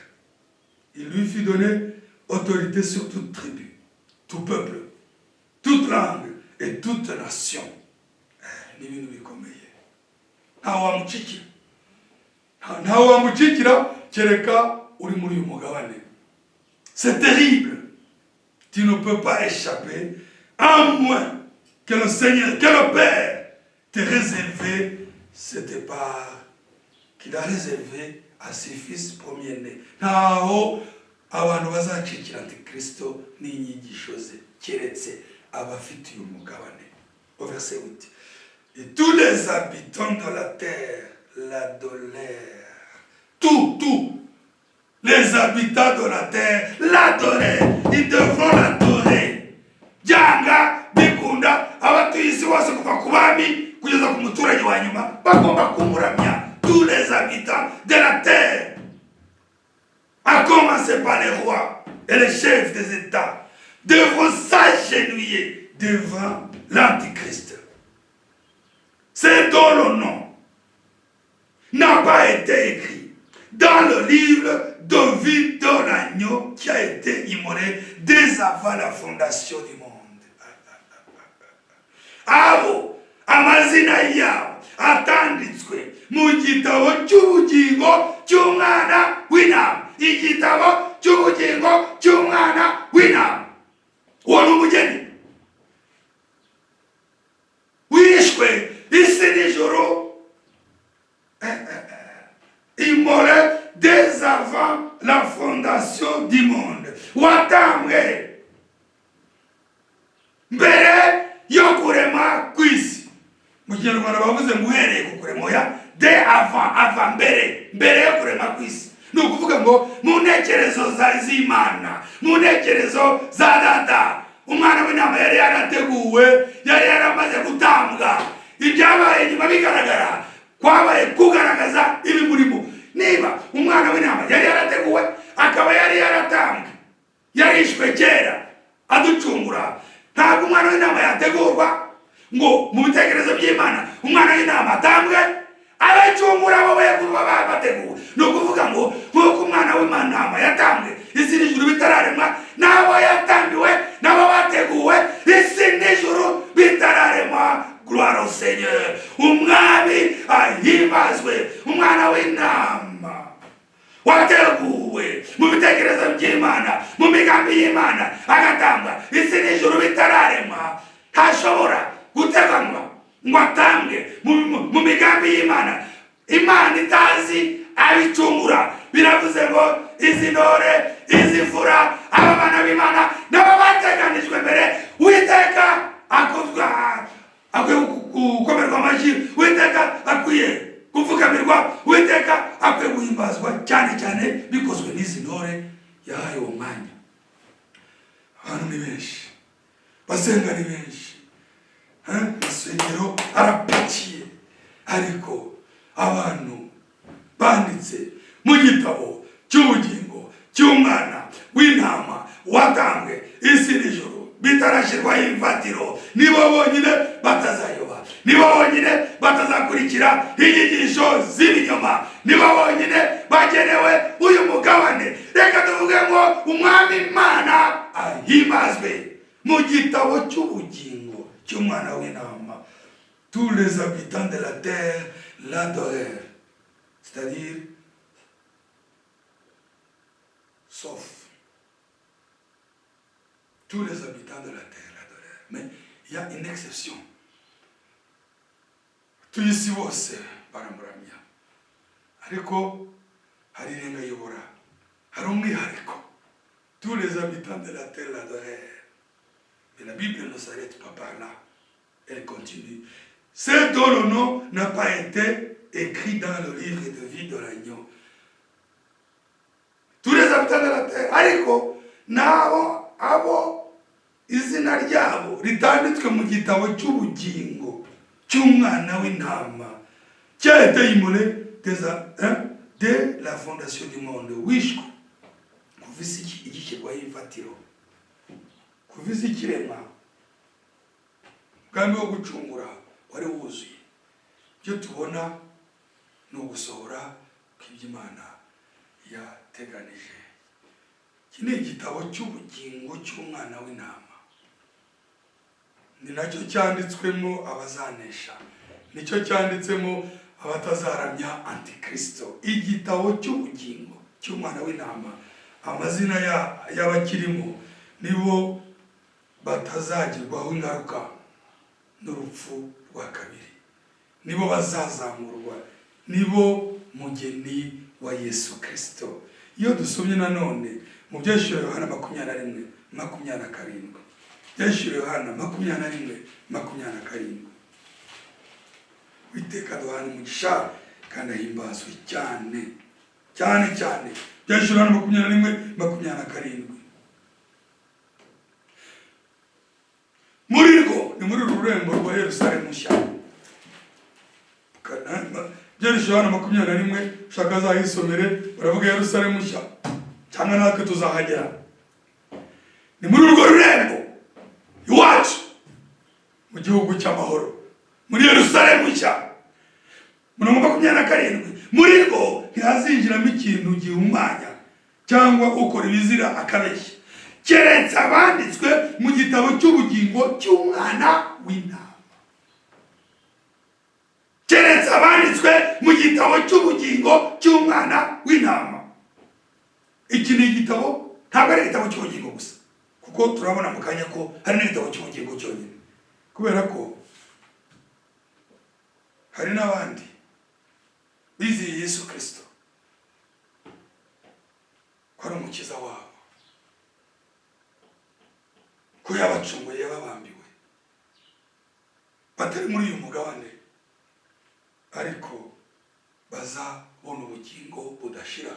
Il lui fit donner autorité sur toute tribu, tout peuple, toute langue et toute nation. Ni ibintu bikomeye. Ntawe wamucikira, ntawe wamucikira kereka uri muri uyu mugabane. C'est terrible. Tu ne peux pas échapper à moins que le Seigneur, que le Père t'ait réservé cette part qu'il a réservée à ses fils premiers-nés. Ntaho abantu bazacikira Antikristo n'inyigisho ze keretse abafite uyu mugabane. Au verset 8: et tous les habitants de la terre l'adorèrent. Tout, tous les habitants de la terre l'adorèrent. Ils devront l'adorer. Byanga bikunda, abatuye isi bose, kuva ku bami kugeza ku muturage wa nyuma, bagomba kumuramya. Tous les habitants de la terre, à commencer par les rois et les chefs des États, devront s'agenouiller devant l'Antichrist. C'est dont le nom n'a pas été écrit dans le livre de vie de l'agneau qui a été immolé dès avant la fondation du monde. Abo amazina yabo atanditswe mu gitabo cy'ubugingo cy'umwana w'intama, igitabo cy'ubugingo cy'umwana w'intama, uwo ni umugeni wishwe isi n'ijuru, immolé dès avant la fondation du monde, watambwe mbere yo kurema kw'isi. Mu Kinyarwanda bavuze ngo uhereye ku kurema. Oya, dès avant, avant, mbere, mbere yo kurema kw'isi. Ni ukuvuga ngo mu ntekerezo z'Imana, mu ntekerezo za Data, umwana w'intama yari yarateguwe, yari yaramaze gutambwa. Ibyabaye nyuma bigaragara kwabaye kugaragaza ibimurimo. Niba umwana w'intama yari yarateguwe, akaba yari yaratambwe, yarishwe kera aducungura, ntabwo umwana w'intama yategurwa ngo mu bitekerezo by'Imana umwana w'intama atambwe, abacungura abo baba bateguwe. Ni ukuvuga ngo nk'uko umwana w'intama yatambwe isi n'ijuru bitararemwa, n'abo yatambiwe nabo bateguwe isi n'ijuru bitararemwa. Gloire au Seigneur. Umwami ahimbazwe. Umwana w'intama wateguwe mu bitekerezo by'Imana, mu migambi y'Imana, agatambwa isi n'ijuru bitararemwa, ntashobora guteganywa ngo atambwe mu migambi y'Imana, Imana itazi abicungura. Biravuze ngo izi ntore, izi mfura, aba bana b'Imana nabo bateganijwe mbere. Uwiteka akwiye gukomerwa amashyi, Uwiteka akwiye gupfukamirwa, Uwiteka akwiye guhimbazwa, cyane cyane bikozwe n'izi ntore yahaye uwo mwanya. Abantu ni benshi, basenga ni benshi, amasengero arapakiye, ariko abantu banditse mu gitabo cy'ubugingo cy'Umwana w'Intama watambwe isi n'ijuru bitarashyirwaho imfatiro nibo bonyine batazayoba, nibo bonyine batazakurikira inyigisho z'ibinyoma, nibo bonyine bagenewe uyu mugabane. Reka tuvuge ngo Umwami Imana ahimbazwe. Mu gitabo cy'ubugingo cy'Umwana w'Intama, tous les habitants de la terre l'adorèrent, c'est-à-dire sauf tous les habitants de la terre l'adorèrent, mais il y a une exception. Abatuye isi bose baramuramya, ariko hari irengayobora, hari umwihariko. Tous les habitants de la terre l'adorèrent, mais la Bible ne s'arrête pas par là, elle continue: ceux dont le nom n'a pas été écrit dans le livre de vie de l'Agneau. Tous les habitants de la terre, ariko nabo abo izina ryabo ritanditswe mu gitabo cy'ubugingo cy'Umwana w'Intama qui a été immolé dès la fondation du monde, wishwe kuva isi igishyirwaho imfatiro, kuva isi ikiremwa. Umugambi wo gucungura wari wuzuye. Ibyo tubona ni ugusohora kw'iby'Imana yateganije. Iki ni igitabo cy'ubugingo cy'Umwana w'Intama, ni nacyo cyanditswemo abazanesha, nicyo cyanditsemo abatazaramya Antikristo. Igitabo cy'ubugingo cy'Umwana w'Intama, amazina y'abakirimo nibo batazagirwaho ingaruka n'urupfu rwa kabiri, nibo bazazamurwa, nibo mugeni wa Yesu Kirisito. Iyo dusomye nanone mu Byahishuriwe Yohana 21:27, Byahishuriwe Yohana 21:27. Uwiteka duhana umugisha kandi ahimbazwe cyane cyane cyane. Byahishuriwe Yohana 21:27. Muri rwo, ni muri uru rurembo rwa Yerusalemu nshya. Byahishuriwe Yohana 21, ushaka azahisomere, baravuga Yerusalemu nshya, cyangwa natwe tuzahagera. Ni muri urwo rurembo iwacu mu gihugu cy'amahoro, muri Yerusalemu nshya. Murongo 27: muri rwo ntihazinjiramo ikintu gihumanya cyangwa ukora ibizira akabeshya, keretse abanditswe mu gitabo cy'ubugingo cy'Umwana w'Intama, keretse abanditswe mu gitabo cy'ubugingo cy'Umwana w'Intama. Iki ni igitabo, ntabwo ari igitabo cy'ubugingo gusa, kuko turabona mu kanya ko hari n'igitabo cy'ubugingo cyonyine, kubera ko hari n'abandi bizeye Yesu Kirisito ko ari umukiza wabo, ko yabacunguye, yababambiwe, batari muri uyu mugabane, ariko bazabona ubugingo budashira,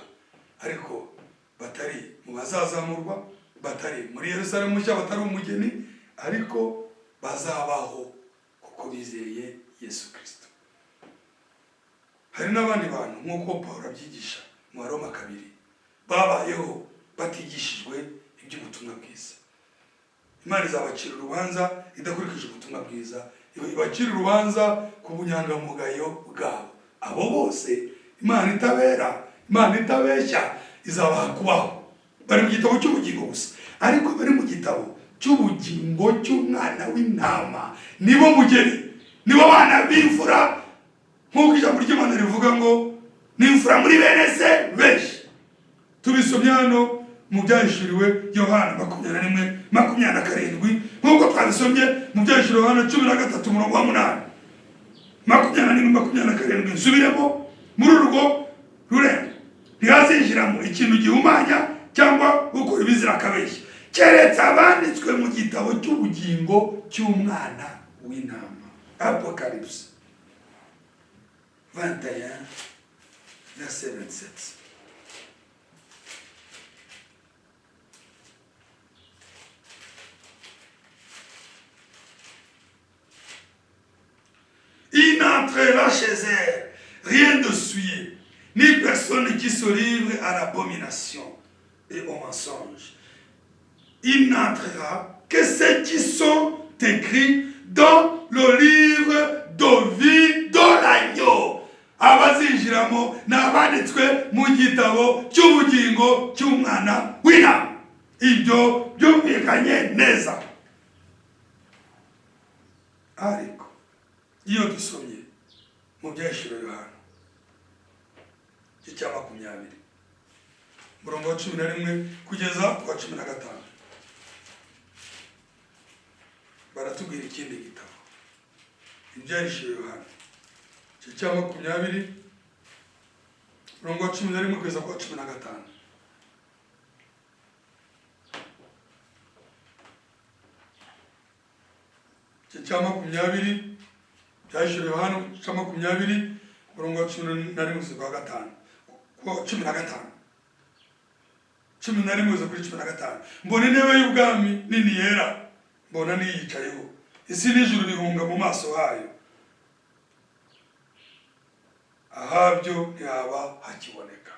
ariko batari mu bazazamurwa, batari muri Yerusalemu nshya, batari umugeni, ariko bazabaho kuko bizeye Yesu Kirisito. Hari n'abandi bantu, nk'uko Paul abyigisha mu Baroma 2, babayeho batigishijwe iby'ubutumwa bwiza. Imana izabacira urubanza idakurikije ubutumwa bwiza, ibacira urubanza ku bunyangamugayo bwabo. Abo bose Imana itabera, Imana itabeshya, izabaha kubaho. Bari mu gitabo cy'ubugingo gusa, ariko bari mu gitabo cy'ubugingo cy'Umwana w'Intama nibo mugeni. Nibo bana b'imfura, nk'uko ijambo ry'Imana rivuga ngo ni imfura muri bene se benshi. Tubisomye hano mu Byahishuriwe Yohana 21:27, nk'uko twabisomye mu Byahishuriwe Yohana 13 umurongo wa 8. 21:27, nsubiremo: muri urwo rurembo ntihazinjiramo ikintu gihumanya cyangwa ukora ibizira akabeshya, keretse abanditswe mu gitabo cy'ubugingo cy'Umwana w'Intama. Apocalypse 21 verset 27. Il n'entrera chez elle rien de souillé, ni personne qui se livre à l'abomination et au mensonge. Il n'entrera que ceux qui sont écrits dans le livre de vie de l'agneau. Abazinjiramo ni abanditswe mu gitabo cy'ubugingo cy'Umwana w'Intama. Ibyo byumvikanye neza. Ariko iyo dusomye mu Byahishuriwe Yohana icya 20, umurongo wa 11 kugeza ku wa 15, baratubwira ikindi gitabo. Ibyahishuriwe Yohana igice cya 20, umurongo wa 11 kugeza ku wa 15. Igice cya 20, Byahishuriwe Yohana cya 20, umurongo wa 11 kugeza ku wa 5, ku wa 15, 11 kugeza kuri 15: Mbona intebe y'ubwami nini yera, mbona n'iyicayeho. Isi n'ijuru bihunga mu maso hayo, ahabyo ntihaba hakiboneka.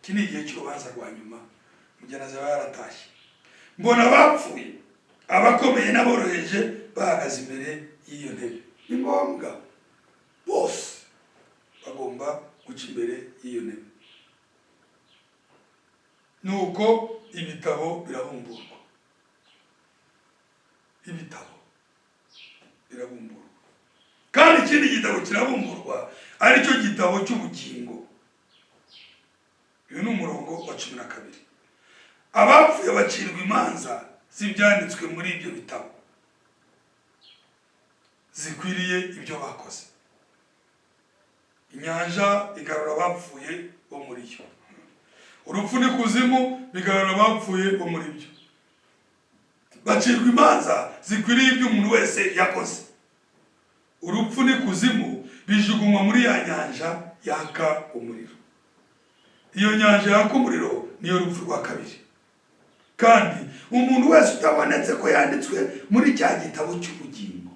Iki ni igihe cy'urubanza rwa nyuma, umugeni azaba yaratashye. Mbona abapfuye, abakomeye n'aboroheje, bahagaze imbere y'iyo ntebe. Ni ngombwa, bose bagomba guca imbere y'iyo ntebe. Nuko ibitabo birabumburwa, ibitabo birabumburwa, kandi ikindi gitabo kirabumburwa, aricyo gitabo cy'ubugingo. Uyu ni umurongo wa 12. Abapfuye bacirwa imanza z'ibyanditswe muri ibyo bitabo zikwiriye ibyo bakoze. Inyanja igarura abapfuye bo muri yo, urupfu n'ikuzimu bigarura abapfuye bo muri byo, bacirwa imanza zikwiriye ibyo umuntu wese yakoze. Urupfu n'ikuzimu bijugunywa muri ya nyanja yaka umuriro. Iyo nyanja yaka umuriro niyo rupfu rwa kabiri. Kandi umuntu wese utabonetse ko yanditswe muri cya gitabo cy'ubugingo,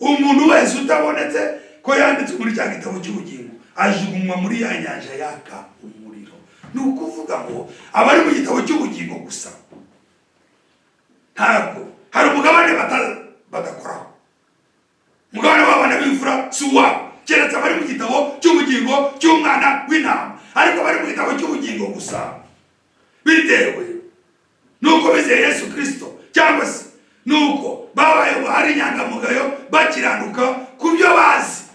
umuntu wese utabonetse ko yanditswe muri cya gitabo cy'ubugingo, ajugunywa muri ya nyanja yaka umuriro. Ni ukuvuga ngo abari mu gitabo cy'ubugingo gusa, ntabwo hari umugabane badakoraho. Umugabane w'abana b'imfura si uwabo, keretse abari mu gitabo cy'ubugingo cy'Umwana w'Intama. Ariko abari mu gitabo cy'ubugingo gusa, bitewe nuko bizeye Yesu Kirisito, cyangwa se nuko babaye ari inyangamugayo, bakiranuka ku byo bazi,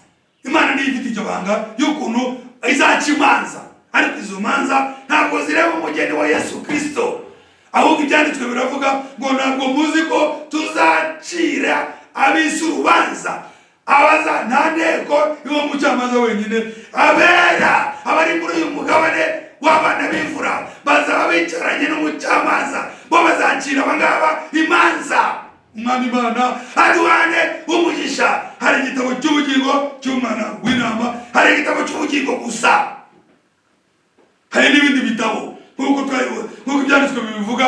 Imana niyo ifite icyo banga y'ukuntu izaca imanza. Ariko izo manza ntabwo zireba umugeni wa Yesu Kirisito, ahubwo ibyanditswe biravuga ngo ntabwo muzi ko tuzacira ab'isi urubanza? Abaza nta nteko iwo mucamanza wenyine. Abera, abari muri uyu mugabane w'abana b'imfura, bazaba bicaranye n'umucamanza, bo bazacira abangaba imanza. Umwami Imana aduhane umugisha. Hari igitabo cy'ubugingo cy'Umwana w'Intama, hari igitabo cy'ubugingo gusa, hari n'ibindi bitabo nk'uko twabibona, nk'uko ibyanditswe bibivuga.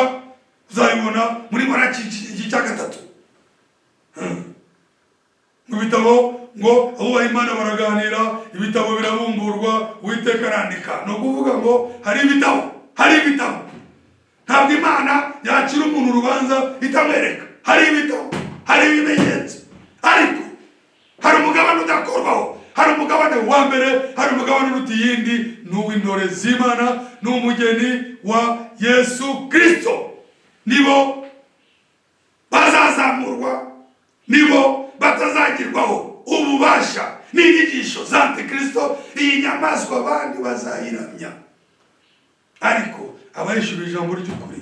Uzabibona muri Maraki iki cya 3. Mu bitabo ngo abubaha Imana baraganira, ibitabo birabumburwa, Uwiteka arandika. Ni ukuvuga ngo hari ibitabo, hari ibitabo. Ntabwo Imana yakira umuntu urubanza itamwereka. Hari ibitabo, hari ibimenyetso, ariko hari umugabane udakorwaho. Hari umugabane wa mbere, hari umugabane uruta iyindi, ni uw'intore z'Imana, ni umugeni wa Yesu Kirisito. Nibo bazazamurwa, nibo batazagirwaho. Ububasha n'inyigisho za Antikristo, iyi nyamaswa abandi bazayiramya, ariko abahishura ijambo ry'ukuri,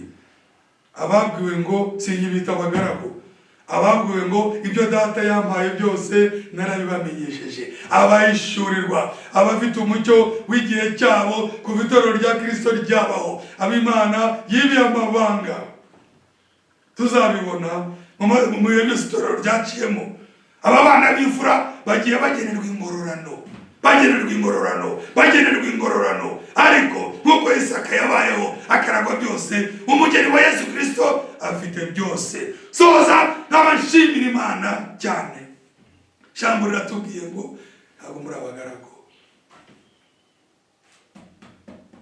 ababwiwe ngo sinkibita abagaragu, ababwiwe ngo ibyo Data yampaye byose narabibamenyesheje, abahishurirwa, abafite umucyo w'igihe cyabo kuva itorero rya Kristo ryabaho, ab'Imana yibiye amabanga, tuzabibona mu bihe byose itorero ryaciyemo. Aba bana b'imfura bagiye bagenerwa ingororano, bagenerwa ingororano, bagenerwa ingororano. Ariko nk'uko Isaka yabayeho akaragwa byose, umugeni wa Yesu Kirisito afite byose. Soza n'abashimira Imana cyane. Ijambo riratubwiye ngo ntabwo muri abagaragu,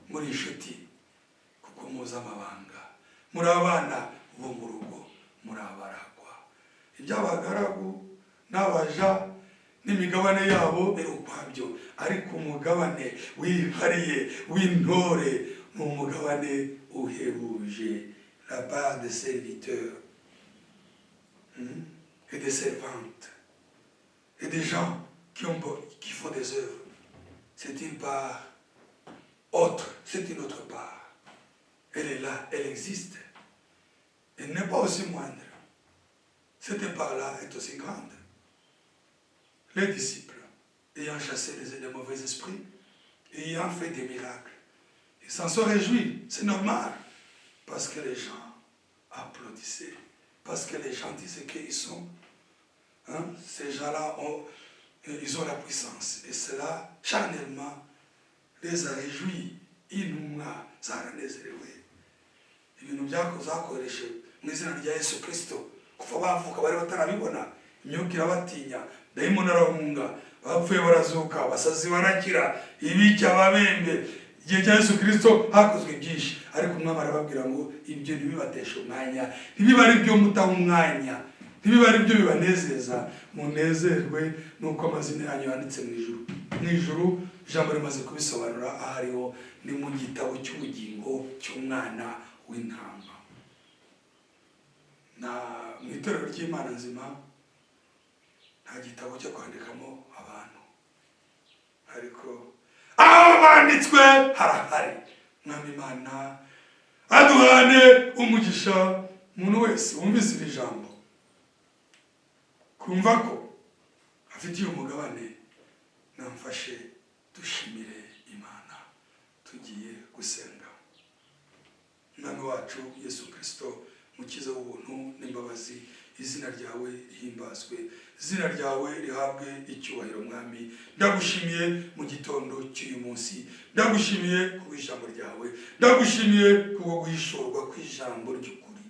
muri inshuti, kuko muzi amabanga, muri abana bo mu rugo, muri abaragwa. Iby'abagaragu n'abaja n'imigabane yabo biri ukwabyo, ariko umugabane wihariye w'intore ni umugabane uhebuje, la part des serviteurs et des servantes et des gens qui font des œuvres. C'est une part autre, c'est une autre part. Elle est là, elle existe. Elle n'est pas aussi moindre. Cette part-là est aussi grande. Les disciples, ayant chassé les mauvais esprits, ayant fait des miracles, ils s'en sont réjouis, c'est normal, parce que les gens applaudissaient, parce que les gens disaient qu'ils sont, hein, ces gens-là ils ont la puissance, et cela, charnellement, les a réjouis. Intumwa zaranezerewe, ibintu zakoresheje mu izina rya Yesu Kirisito, kuva bavuka bari batarabibona. Imyuka irabatinya, dayimoni arahunga, bapfuye barazuka, abasazi barakira, ibiki, ababembe. Igihe cya Yesu Kirisito hakozwe byinshi, ariko umwami arababwira ngo ibyo ntibibateshe umwanya, ntibibe ari byo mutaha umwanya, ntibibe ari byo bibanezeza. Munezerwe nuko amazina yanyu yanditse mu ijuru. Mu ijuru, ijambo rimaze kubisobanura aho ariho, ni mu gitabo cy'ubugingo cy'Umwana w'Intama. Na mu itorero ry'Imana nzima nta gitabo cyo kwandikamo abantu, ariko aho banditswe harahari. Mwami Imana aduhane umugisha. Umuntu wese wumvise iri jambo kumva ko afitiye umugabane, namfashe dushimire Imana. Tugiye gusenga. Mwami wacu Yesu Kirisito, Mukiza w'ubuntu n'imbabazi, izina ryawe rihimbazwe, izina ryawe rihabwe icyubahiro. Mwami, ndagushimiye mu gitondo cy'uyu munsi, ndagushimiye kubw'ijambo ryawe, ndagushimiye kubwo guhishurwa kw'ijambo ry'ukuri,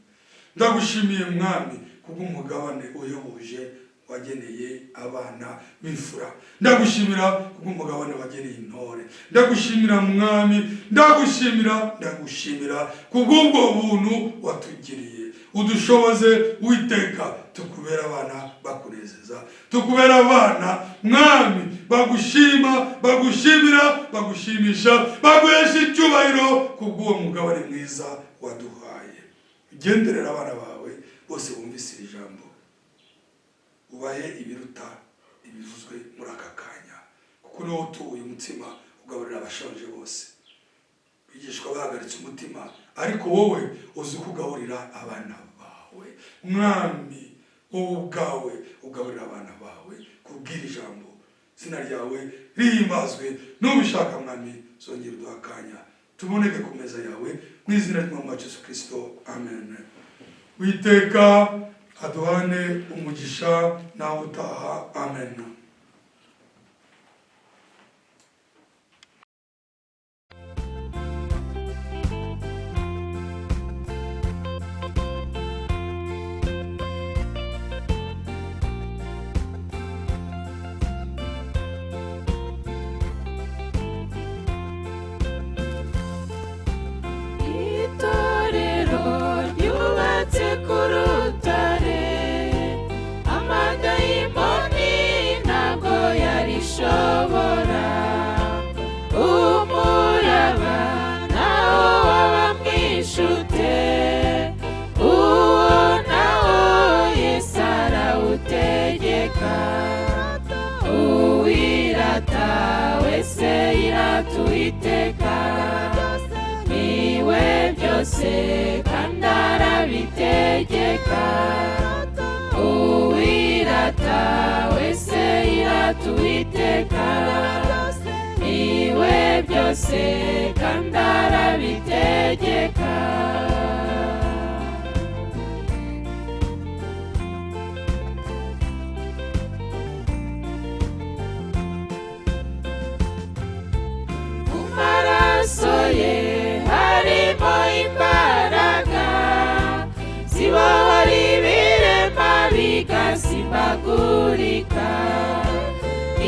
ndagushimiye Mwami kubw'umugabane uhebuje wageneye abana b'imfura, ndagushimira kubw'umugabane wageneye intore. Ndagushimira Mwami, ndagushimira, ndagushimira kubw'ubwo buntu watugiriye. Udushoboze Uwiteka, tukubera abana bakunezeza, tukubera abana Mwami bagushima, bagushimira, bagushimisha, baguhesha icyubahiro kubw'uwo mugabane mwiza waduhaye. Ugenderera abana bawe bose bumvise iri jambo, ubahe ibiruta ibivuzwe muri aka kanya, kuko niwo utuye umutsima ugaburira abashonje bose. Bigishwa bahagaritse umutima, ariko wowe uzi kugaburira abana bawe. Mwami, wowe ubwawe ugaburira abana bawe kubwira ijambo. Izina ryawe rihimbazwe. Nubishaka Mwami, zongera uduha akanya tuboneke ku meza yawe, mu izina ry'Umwami wacu Yesu Kirisito, amen. Witeka aduhane umugisha. Nawe utaha, amen. Itorero ryubatse ku rutare, amadayimoni. wese yirata Uwiteka, niwe byose kandi arabitegeka. Uwirata wese yirata Uwiteka, niwe byose kandi arabitegeka. Mu maraso ye harimo imbaraga zibohora ibirema bigasimbagurika,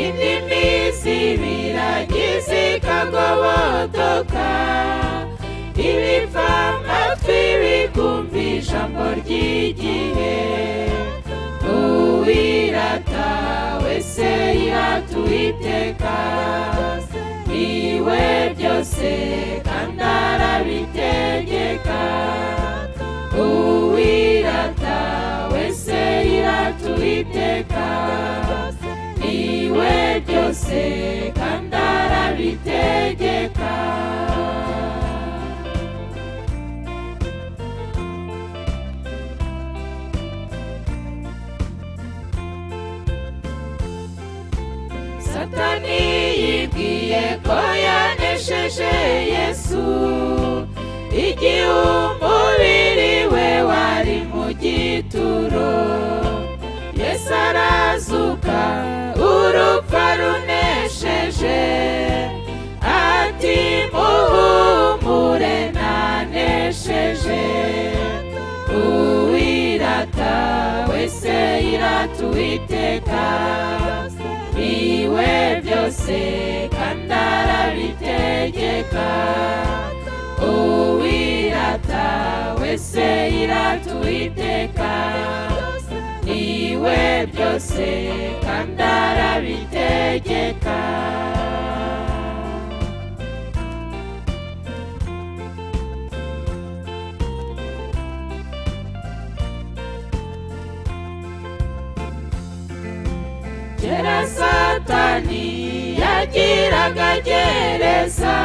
indimi z'ibiragi zikagobotoka, ibipfamatwi bikumva ijambo ry'igihe. Uwirata wese yirata Uwiteka, niwe byose kandi arabitegeka. Uwirata wese yirata Uwiteka, niwe byose kandi arabitegeka. Satani yibwiye ko yanesheje Yesu, igihe umubiri we wari mu gituro. Yesu arazuka urupfu arunesheje, ati muhumure nanesheje. Uwirata wese yirata Uwiteka, niwe byose kandi arabitegeka. Uwirata wese yirata Uwiteka, niwe byose kandi arabitegeka. Kera Satani yagiraga gereza,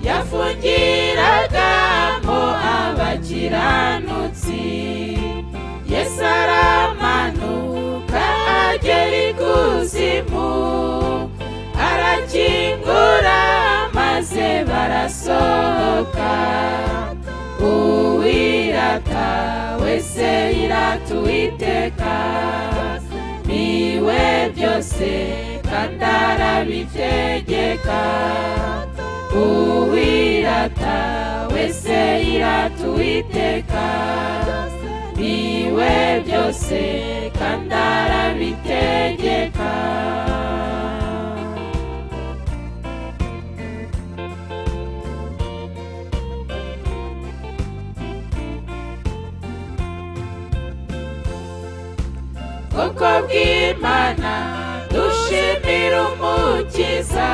yafungiragamo abakiranutsi. Yesu aramanuka agera ikuzimu, arakingura maze barasohoka. Uwirata wese yirata Uwiteka, niwe byose kandi arabitegeka. Uwirata wese yirata Uwiteka, niwe byose kandi arabitegeka. Bwoko bw'Imana dushimira Umukiza,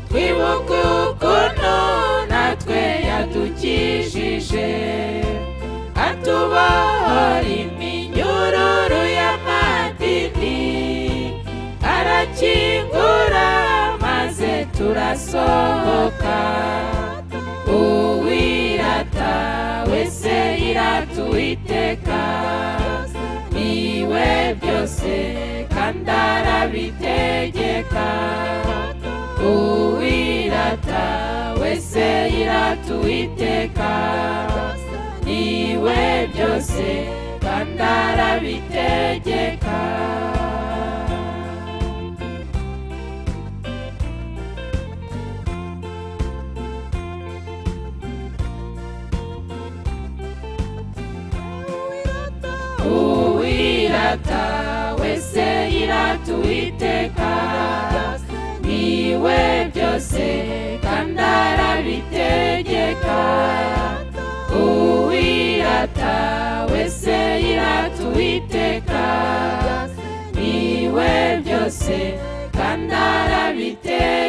twibuka ukuntu natwe yadukijije, atubohora iminyururu y'amadini, arakingura maze turasohoka. Uwirata wese yirata Uwiteka, niwe byose kandi arabitegeka. Uwirata wese yirata Uwiteka, niwe byose kandi arabitegeka. Uwirata wese yirata Uwiteka, niwe byose kandi arabitegeka. Uwirata wese yirata Uwiteka, niwe byose kandi arabitegeka.